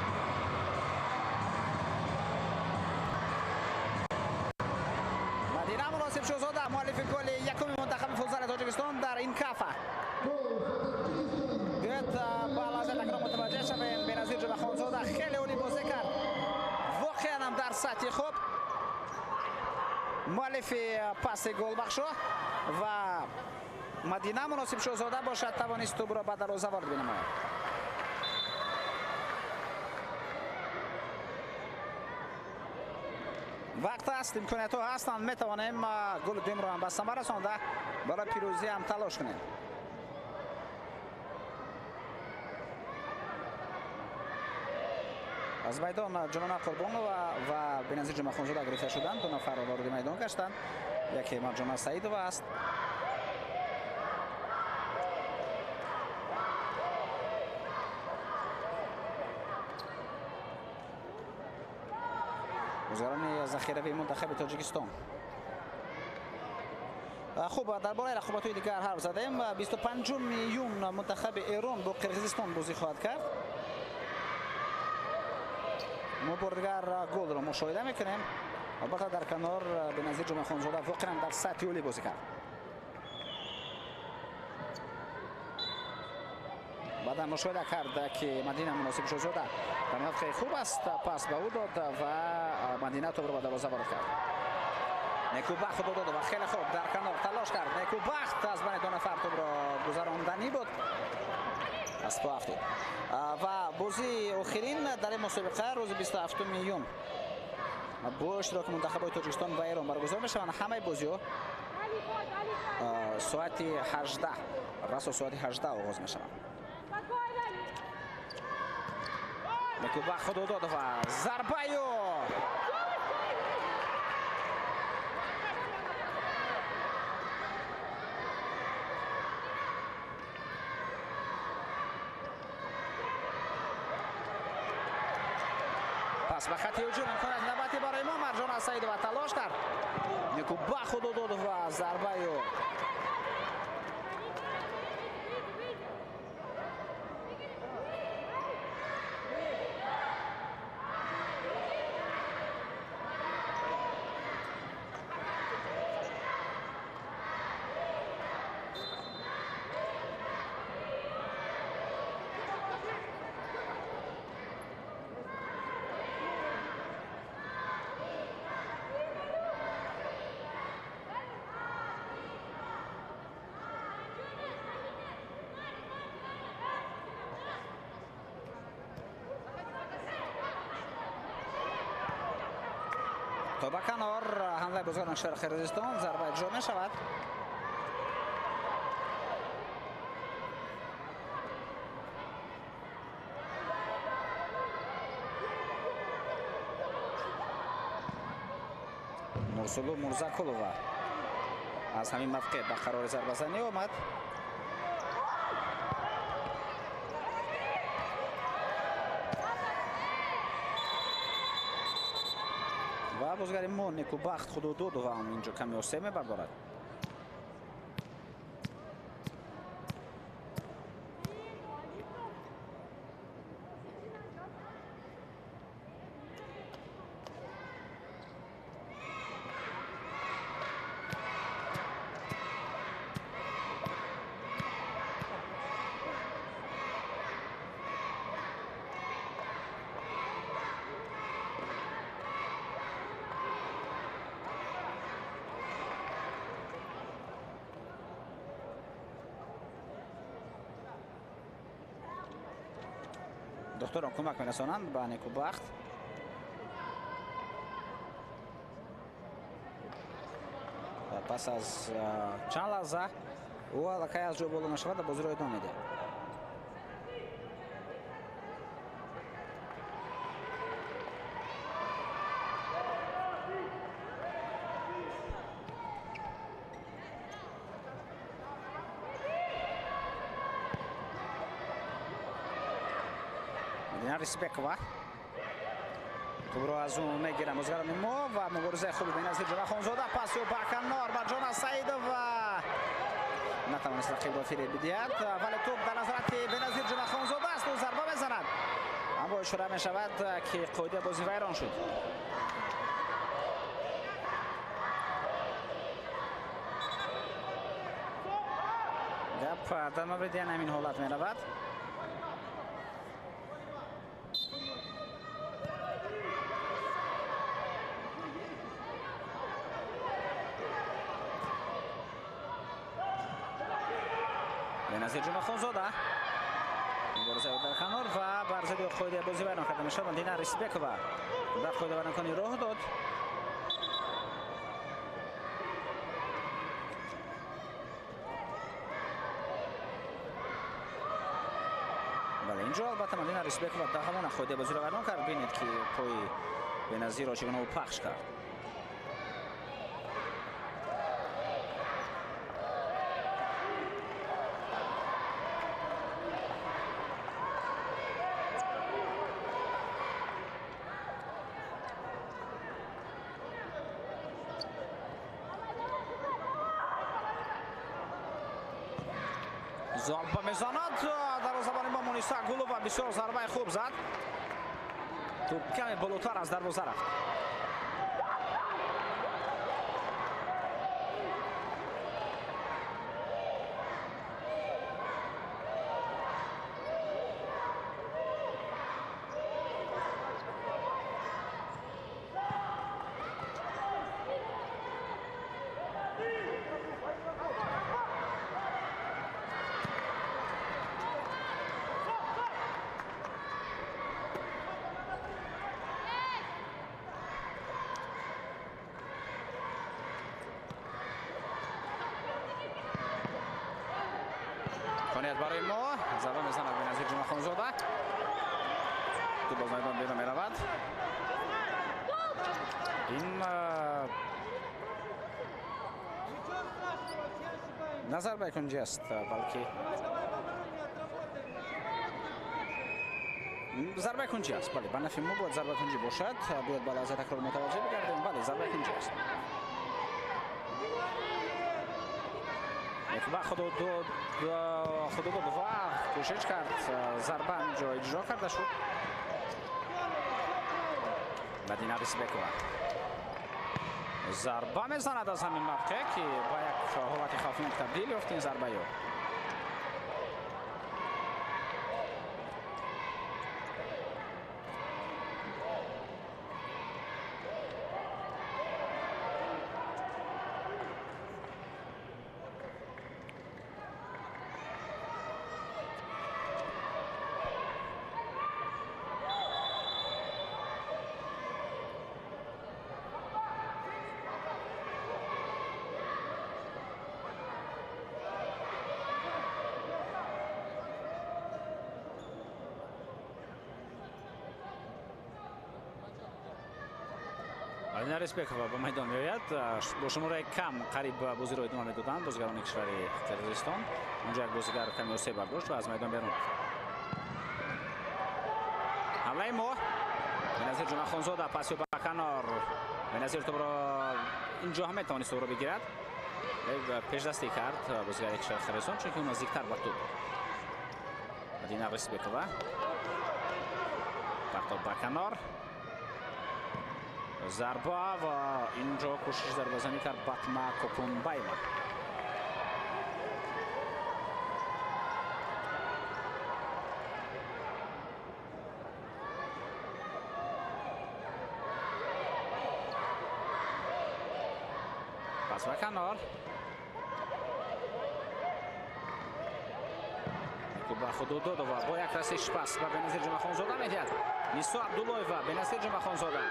Мадина Муносибшозода, муаллифи голи якуми мунтахаби футзали Тоҷикистон дар ин кафа. Биёед ба лаҳзаи такрор мутаваҷҷеҳ шавем. Беназир Ҷумъахонзода хеле олӣ бозӣ кард, воқеан ҳам дар сатҳи хуб, муаллифи паси голбахшо ва Мадина Муносибшозода бошад тавонист тӯбро ба дарвоза ворид бинамояд. Вақт аст, имкониятҳо ҳастанд, метавонем голи дуюмро ҳам ба самар расонда барои пирӯзӣ ҳам талош кунем. Аз майдон Ҷонона Қурбонова ва Беназир Ҷумъахонзода гирифта шуданд. Ду нафар вориди майдон гаштанд. Яке Марҷона Саидова аст. Бозигарони захиравии мунтахаби Тоҷикистон. Хуб, дар бораи рақобатҳои дигар ҳарф задем. 25 июн мунтахаби Эрон бо Қирғизистон бозӣ хоҳад кард. Мо бори дигар голро мушоҳида мекунем. Албатта дар канор Беназир Ҷумъахонзода воқеан дар сатҳи олӣ бозӣ кард. Баъдан мушоҳида кард, ки Мадина Муносибшозода дар мавқеи хуб аст, пас ба ӯ дод ва Мадина тӯбро ба дарвоза ворид кард. Некубахт Худододова хеле хуб дар канор талош кард. Некубахт аз байни ду нафар тӯбро гузаронданӣ буд, аз по афтид. Ва бозии охирин дар ин мусобиқа рӯзи 27 июн бо иштироки мунтахабҳои Тоҷикистон ва Эрон баргузор мешаванд. Ҳамаи бозиҳо соати 18, расо соати 18 оғоз мешаванд. Некубахт Худододова, зарбаю пас ба хати ҳуҷум, имконият навбатӣ барои мо. Марҷона Саидова талош кард. Некубахт Худододова, зарбаю то ба канор ҳамлаи бозигарони кишвари Қирғизистон, зарба иҷро мешавад. Нурсулу Мурзакулова аз ҳамин мавқеъ ба қарори зарбазанӣ омад. Ва бозигари мо Некубахт Худододова ҳам инҷо ками осеб мебардорад. Духтурон кӯмак мерасонанд ба Некубахт. Пас аз чанд лаҳза ӯ аллакай аз ҷой боло мешавад ва бозиро идома медиҳад. Мадина Рисбекова тӯбро аз ӯ мегирам бозигарони мо ва муборизаи хуби Беназир Ҷумъахонзода, паси ӯ ба канор ба Ҷона Саидова натавонист рақибро фиреб бидиҳад, вале тӯб дар назорати Беназир Ҷумъахонзода аст, ӯ зарба мезанад, аммо ишора мешавад, ки қоидаи бозӣ вайрон шуд. Гап дар мавриди ҳамин ҳолат меравад. Беназир Ҷумъахонзода мубориза дар канор ва бар зидди қоидаи бозӣ вайрон карда мешавад. Мадина Рисбекова ба қоидавайронкунӣ роҳ дод. Бале, инҷо албатта Мадина Рисбекова дар ҳамон қоидаи бозиро вайрон кард. Бинед, ки пои Беназирро чӣ гуна ӯ пахш кард. Зарба мезанад дарвозабони мо Муниса Гулова, бисёр зарбаи хуб зад. Тӯб каме болотар аз дарвоза рафт. Имконият барои мо, зарба мезанад Беназир Ҷумъахонзода. Тӯб аз майдон берун меравад. Ин на зарбаи кунҷӣ аст, балки зарбаи кунҷӣ аст. Бале, ба нафи мо бояд зарбаи кунҷӣ бошад. Бояд ба лаҳза такрор мутаваҷҷеҳ бигардем. Бале, зарбаи кунҷӣ аст. Некубахт худодод ва кӯшиш кард, зарба инҷо иҷро карда шуд. Мадина Рисбекова зарба мезанад аз ҳамин мавқеъ, ки ба як ҳолати хавфнок табдил ёфт ин зарбаи ӯ. Мадина Рисбекова ба майдон меояд. Бо шумораи кам қариб бозиро идома медоданд бозигарони кишвари Қирғизистон. Онҷо як бозигар ками осеб бардошт ва аз майдон берун рафт. Ҳамлаи мо, Беназир Ҷумъахонзода, паси ба канор. Беназир тӯбро инҷо ҳам метавонист тӯбро бигирад. Пешдастӣ кард бозигари кишвари Қирғизистон, чунки ӯ наздиктар ба тӯб. Мадина Рисбекова партоб ба канор. Зарба ва инҷо кӯшиш зарбазанӣ кард Батма Кокунбаева. Пас ба канор. Некуба Худододова бо як расиш пас ба Беназир Ҷумъахонзода медиҳад. Нисо Абдуллоева, Беназир Ҷумъахонзода.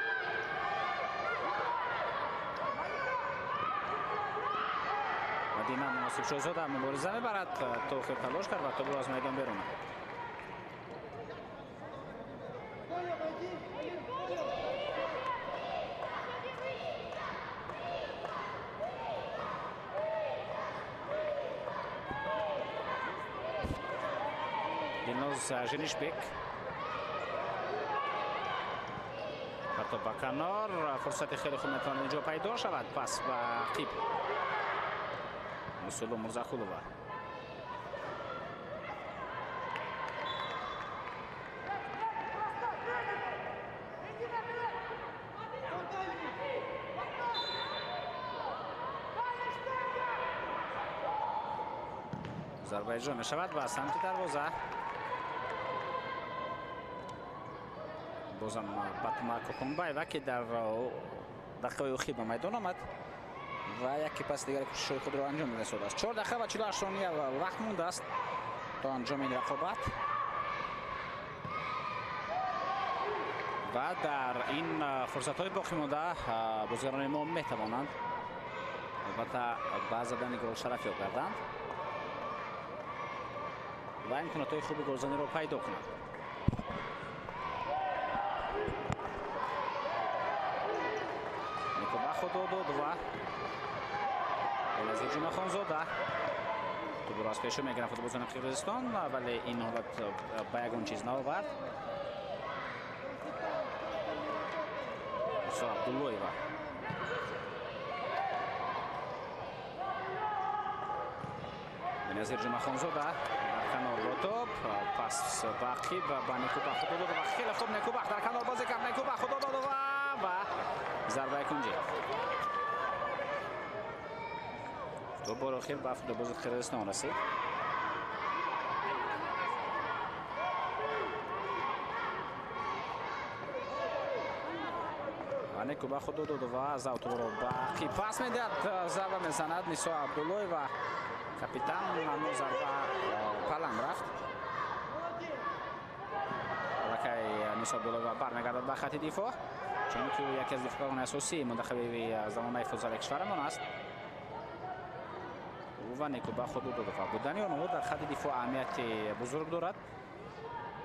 Мадина Муносибшоҳзода мубориза мебарад, то охир талош кард ва тобро аз майдон берун. Дилноз Женишбек ҳатто ба канор, фурсати хеле хуб метавонад инҷо пайдо шавад. Пас ба қиб Мусулу Мурзақулова. Зарба иҷро мешавад ба самти дарвоза. Бозам Батма Коконбаева, ки дар дақиқаҳои охир ба майдон омад ва яке пас дигаре кӯшишҳои худро анҷом додааст. 4 дақиқа ва 48 сония вақт мондааст то анҷоми ин рақобат ва дар ин фурсатҳои боқӣ монда бозигарони мо метавонанд албатта ба задани гол шараф ёб гарданд ва имконотҳои хуби голзаниро пайдо кунанд. Некуба Худододова, Беназир Ҷумъахонзода тӯбро аз пешо мегиранд футболбозони Қирғизистон, вале ин ҳолат ба ягон чиз наовард. Мусо Абдуллоева. Беназир Ҷумъахонзода дар канор бо тӯб, пас ба ақиб ба Некуба Худододова. Хеле хуб Некуба дар канор бозӣ кард. Некуба Худододова ва зарбаи кунҷӣ. Ду бор охир ба футболбози Қирғизистон расид. Ва Некуба Худододова аз автобро ба ақиб пас медиҳад, зарба мезанад Нисо Абдуллоева, капитан, аммо зарба паланг рафт. Аллакай Нисо Абдуллоева бармегардад ба хати дифоъ, чунки ӯ яке аз дифоъкорони асосии мунтахаби замонаи футзали кишварамон аст. Ва Некуба Худододова будани онҳо дар хати дифоъ аҳамияти бузург дорад,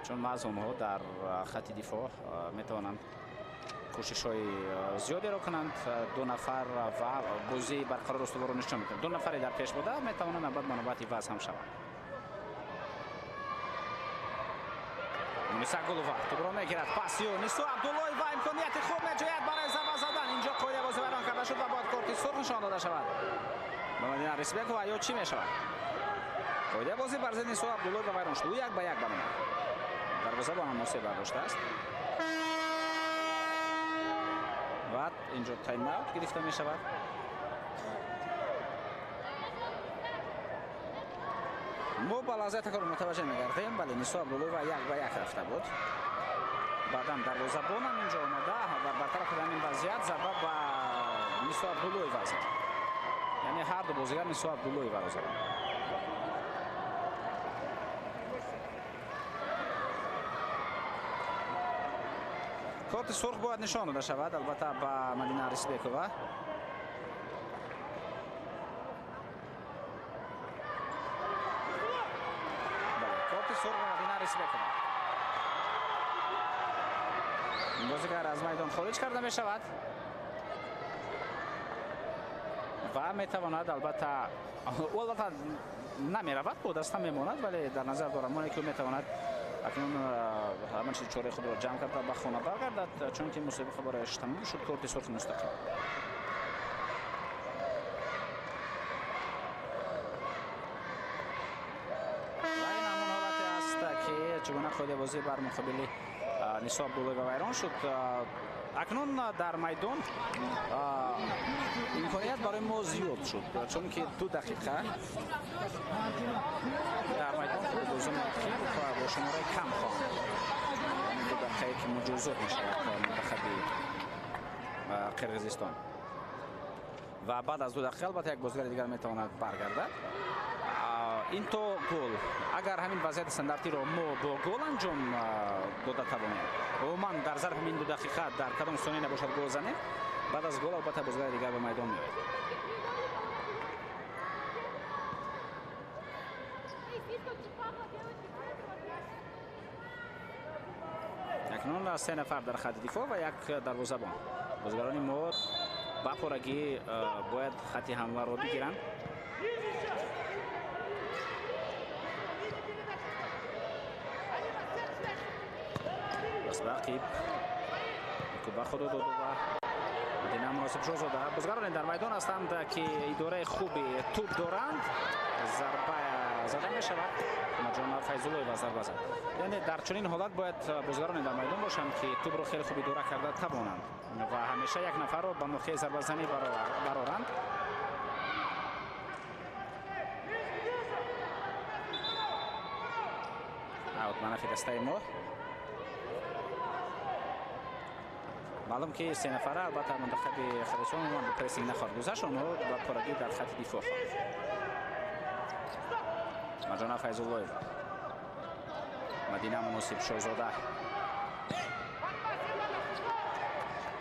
чун маҳз онҳо дар хати дифоъ метавонанд кӯшишҳои зиёдеро кунанд. Ду нафар ва бозии барқарор устуворро нишон медиҳанд. Ду нафаре дар пеш буда метавонанд навбат ба навбат иваз ҳам шаванд. Муниса Гулова тӯбро мегирад, паси ӯ Нисо Абдуллоева, имконияти хуб меҷӯяд барои зарба задан. Инҷо қоидаи бозӣ вайрон карда шуд ва бояд корти сурх нишон дода шавад ба Мадина Рисбекова. Ё чӣ мешавад? Қоидаи бозӣ бар зидди Нисо Абдуллоева вайрон шуд. Ӯ як ба як баромад. Дарвозабон ҳам осеб бардоштааст. Ва инҷо тайм-аут гирифта мешавад. Мо ба лаҳзаи такрор мутаваҷҷеҳ мегардем. Бале, Нисо Абдуллоева як ба як рафта буд. Баъдан дарвозабонам инҷо омада ва бартараф кардани ин вазъият зарба ба Нисо Абдуллоева зад. Яъне ҳар ду бозигар Нисо Абдуллоеваро заданд. Корти сурх бояд нишон дода шавад албатта ба Мадина Рисбекова. Бале, корти сурх ба Мадина Рисбекова. Бозигар аз майдон хориҷ карда мешавад ва метавонад албатта, ӯ албатта намеравад, бо даста мемонад, вале дар назар дорам оне ки ӯ метавонад акнун ҳама чизи чораи худро ҷамъ карда ба хона баргардад, чунки мусобиқа барояш тамом шуд. Корти сурхи мустақим. Ва ин ҳамон ҳолате аст, ки чӣ гуна қоидаи бозӣ бар муқобили Нисо Абдуллоева вайрон шуд. Акнун дар майдон имконият барои мо зиёд шуд, чунки 2 дақиқа дар майдон футболбозони рақиб бо шумораи кам хоҳанд. 2 дақиқае ки муҷозот мешавад мунтахаби Қирғизистон. Ва баъд аз 2 дақиқа албатта як бозигари дигар метавонад баргардад. Ин то гол. Агар ҳамин вазъияти стандартиро мо бо гол анҷом дода тавонем, умуман дар зарфи ин 2 дақиқа дар кадом сония набошад гол занем, баъд аз гол албатта бозигари дигар ба майдон меояд. Акнун 3 нафар дар хати дифоъ ва як дарвозабон. Бозигарони мо ба пуррагӣ бояд хати ҳамларо бигиранд. Рақиб Некӯбахт Худододова, Мадина Муносибшозода. Бозигароне дар майдон ҳастанд, ки идораи хуби тӯб доранд. Зарба зада мешавад. Марҷона Файзуллоева зарба зад. Яъне дар чунин ҳолат бояд бозигароне дар майдон бошанд, ки тӯбро хеле хуб идора карда тавонанд ва ҳамеша як нафарро ба мавқеи зарбазанӣ бароранд. Аут манафи дастаи мо. Маълум ки 3 нафара албатта мунтахаби Қирғизистон умуман ба прессинг нахоҳад гузашт, онҳо ба пуррагӣ дар хати дифоъ хоҳанд. Марҷона Файзуллоева, Мадина Муносибшозода,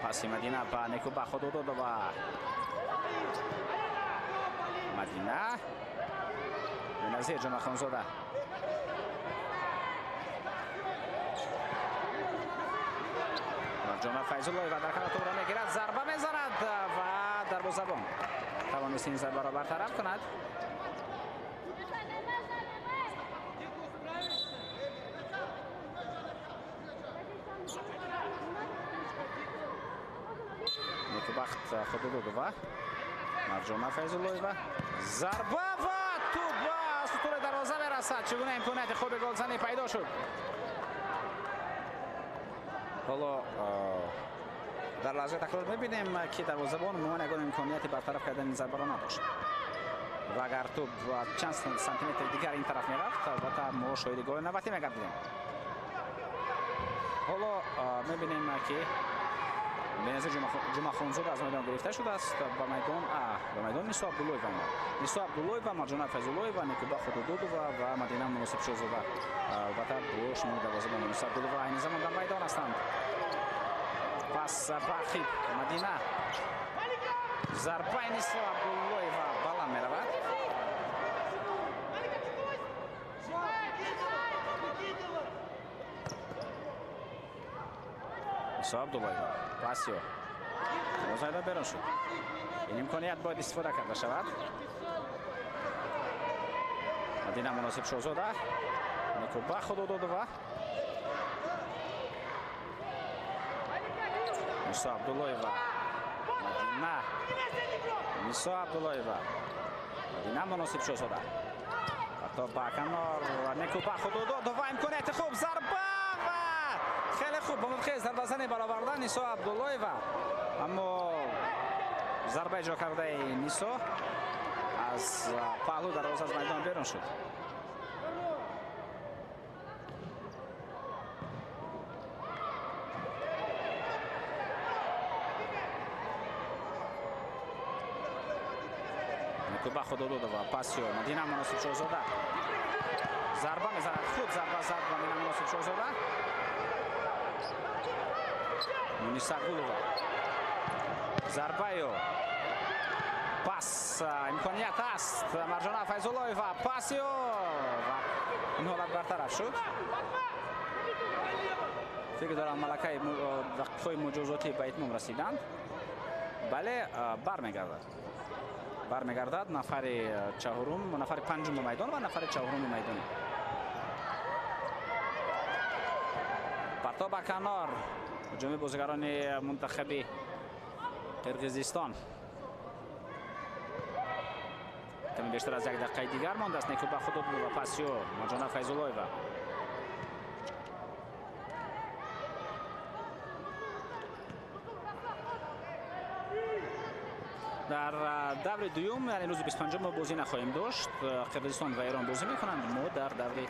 паси Мадина ба Некӯбахт Худододова. Мадина, Беназир Ҷумахонзода. Марҷона Файзуллоева дар канор тӯбро мегирад, зарба мезанад ва дарвозабон тавонист ин зарбаро бартараф кунад. Некӯбахт Худододова, Марҷона Файзуллоева, зарба ва тӯб ба сутури дарвоза мерасад. Чӣ гуна имконияти хуби голзанӣ пайдо шуд. Ҳоло дар лаҳзаи такрор мебинем, ки дарвозабон умуман ягон имконияти бартараф кардани зарбаро надошт. Ва агар тӯб чанд сантиметр дигар ин тараф мерафт, албатта мо шоҳиди голи навбатӣ мегардидем. Ҳоло мебинем, ки Беназир Ҷумахонзода аз майдон гирифта шудааст. Ба майдон Нисо Абдуллоева омад. Нисо Абдуллоева, Марҷона Файзуллоева, Некӯбахт Худододова ва Мадина Муносибшозода. Албатта бо шумори дарвозабон Нисо Абдуллоева айни замон дар майдон ҳастанд. Пас ба ақиб Мадина. Зарбаи Нисо Абдуллоева баланд меравад. Нисо Абдуллоева пасио мозайда берун шуд. Ин имконият бояд истифода карда шавад. Мадина Муносибшозода, Некӯбахт Худододова, Нисо Абдуллоева, Мадина, Нисо Абдуллоева, Мадина Муносибшозода. То ба канор Некӯбахт Худододова, имконияти хуб, зарба ва хеле хуб ба мавқеи зарбазанӣ баровардан Нисо Абдуллоева. Аммо зарба иҷро кардаи Нисо аз паҳлӯ дарвоза аз майдон берун шуд. Некӯбахт Худододова, пасио Мадина Муносибшозода. Зарба мезанад, худ зарба зад Мадина Муносибшозода. Муниса Гулова. Зарбаё. Пас, имконият аст. Марҷона Файзуллоева, пасио ва ин ҳолат бартараф шуд. Фикр дорам малакаи дақиқаҳои муҷозотӣ ба итмом расиданд. Бале, бармегардад. Бармегардад нафари чаҳорум, нафари панҷуми майдон ва нафари чаҳоруми майдон. Парто ба канор. Ҳуҷуми бозигарони мунтахаби Қирғизистон. Каме бештар аз 1 дақиқаи дигар мондааст. Некӯбахт Худододова, пасио Марҷона Файзуллоева. Дар даври дуюм, яъне рӯзи 25 мо бозӣ нахоҳем дошт. Қирғизистон ва Эрон бозӣ мекунанд. Мо дар даври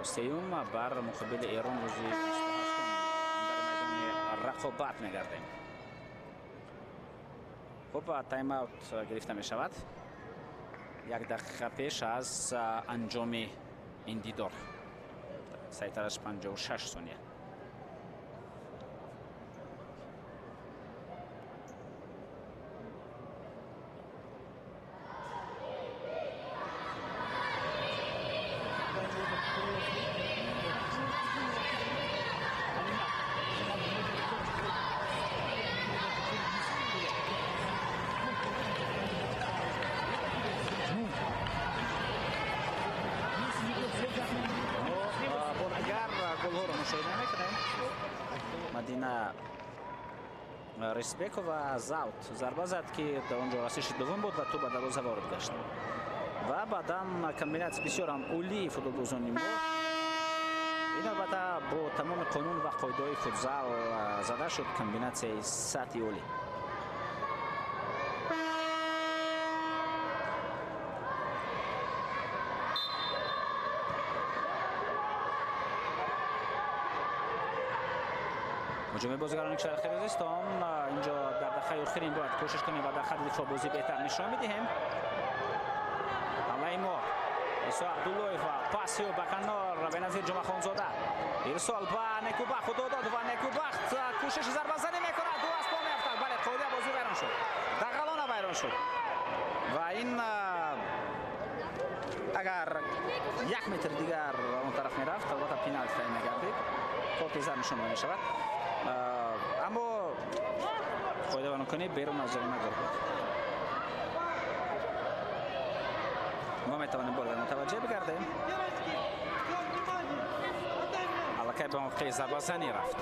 сеюм бар муқобили Эрон рӯзи 28 дар майдони рақобат мегардем. Хуб, тайм-аут гирифта мешавад. Як дақиқа пеш аз анҷоми ин дидор. Сайтараш 56 сония. Мадина Рисбекова аз аут зарба зад, ки дар он ҷо расиши дуввум буд ва тӯб ба дарвоза ворид гашт. Ва баъдан комбинатсия бисёр ҳам олии футболбозони мо. Ин албатта бо тамоми қонун ва қоидаҳои футзал зада шуд, комбинатсияи сатҳи олӣ. ҳуҷуми бозигарони кишвари Қирғизистон инҷо дар дақиқаи охирин бояд кӯшиш кунем ва дар хатти дифоъ бозӣ беҳтар нишон бидиҳем. Ҳамлаи мо Исо Абдуллоева, паси ба канор Беназир Ҷумъахонзода, ирсол ба Некубахт Худодод ва Некубахт кӯшиши зарбазанӣ мекунад, ду аз по меафтад. Бале, қоида бозӣ вайрон шуд, дағалона вайрон шуд ва ин агар як метр дигар он тараф мерафт, албатта пеналти таъин мегардид, корти зар нишон дода мешавад. Аммо қоидавайронкунӣ берун аз ҷаримагоҳ буд. Мо метавонем бор мутаваҷҷеҳ бигардем. Аллакай ба мавқеи зарбазанӣ рафт.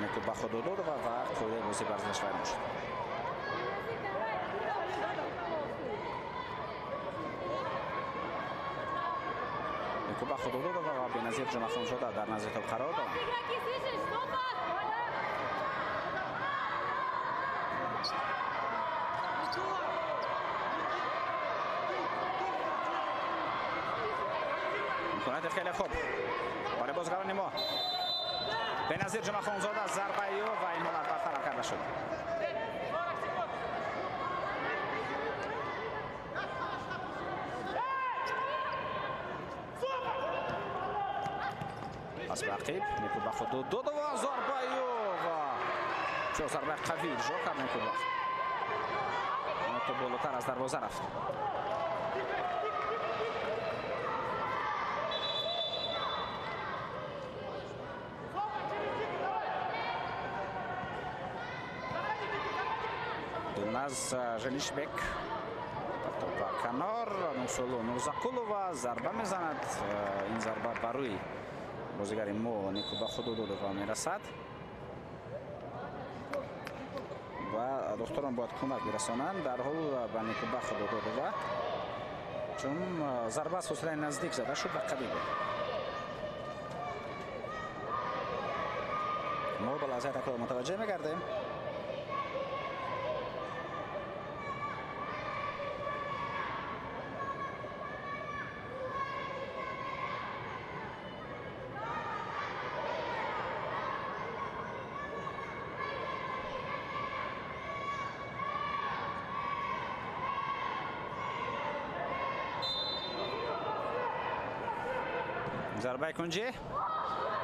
Некӯ Худододова ва қоидаи бозӣ барзаш вайрон шуд. Некӯ Худододова ва Беназир Ҷумъахонзода дар назди тӯб қарор доранд. Имконияти хеле хуб барои бозигарони мо. Беназир Ҷумъахонзода зарбаи ӯ ва ин ҳолат бартараф карда шуд. Пас ба ақиб Некӯбахт Худододова, зарбаи ӯ ва чор зарбаи қавӣ иҷро кард Некӯбахт. То болотар аз дарвоза рафт. Дилназ Женишбек ба канор, Нурсулу Нурзақулова зарба мезанад. Ин зарба ба рӯи бозигари мо Некӯбахт Худододова мерасад ва духтурон бояд кӯмак бирасонанд дар ҳол ба Некӯбахт Худододова, чун зарба аз фосилаи наздик зада шуд ва қавӣ буд. Мо ба лаҳзаи такрор мутаваҷҷеҳ мегардем. Зарбаи кунҷӣ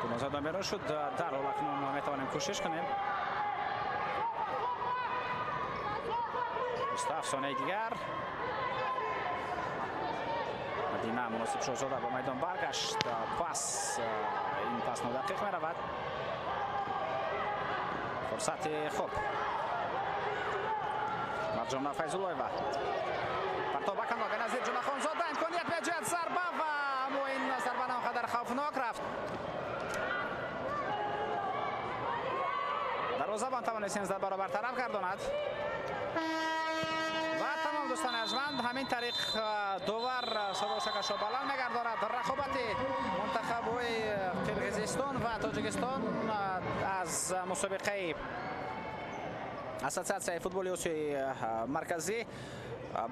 тӯбоза берун шуд. Дар ҳол акнун мо метавонем кӯшиш кунем. 27 сонияи дигар. Мадина Муносиб Шоҳзода ба майдон баргашт. Пас ин пас нодақиқ меравад. Фурсати хуб. Марҷона Файзуллоева. Партов ба канор Беназир Ҷумъахонзода, имконият меҷӯяд, зарба ва аммо ин зарба на он қадар хавфнок рафт. Дарвозабон тавонист ин зарбаро бартараф гардонад. Ва тамом дӯстони арҷманд, ҳамин тариқ довар садошакашро баланд мегардонад. Рақобати мунтахабҳои Қирғизистон ва Тоҷикистон аз мусобиқаи Ассотсиатсияи футболи Осиёи Марказӣ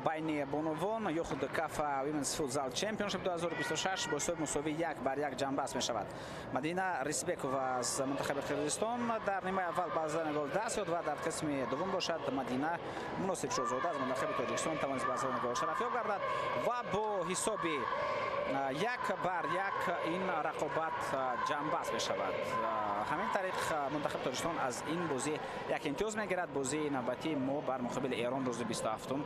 Байни бонувон ё худ Кафа Women's Futsal Championship 2026 бо ҳисоби мусовӣ 1-1 ҷамъбаст мешавад. Мадина Рисбекова аз мунтахаби Қирғизистон дар нимаи аввал ба задани гол даст ёфт ва дар қисми дуввум бошад, Мадина Муносибшозода аз мунтахаби Тоҷикистон тавонист ба задани гол шарафёб гардад ва бо ҳисоби 1-1 ин рақобат ҷамъбаст мешавад. Ҳамин тариқ мунтахаби Тоҷикистон аз ин бозӣ як имтиёз мегирад. Бозии навбатии мо бар муқобили Эрон рӯзи 27-ум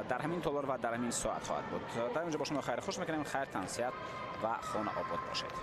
дар ҳамин толор ва дар ҳамин соат хоҳад буд. Дар инҷо бо шумо хайрхуш мекунем. Хайр, тансиҳат ва хона обод бошед.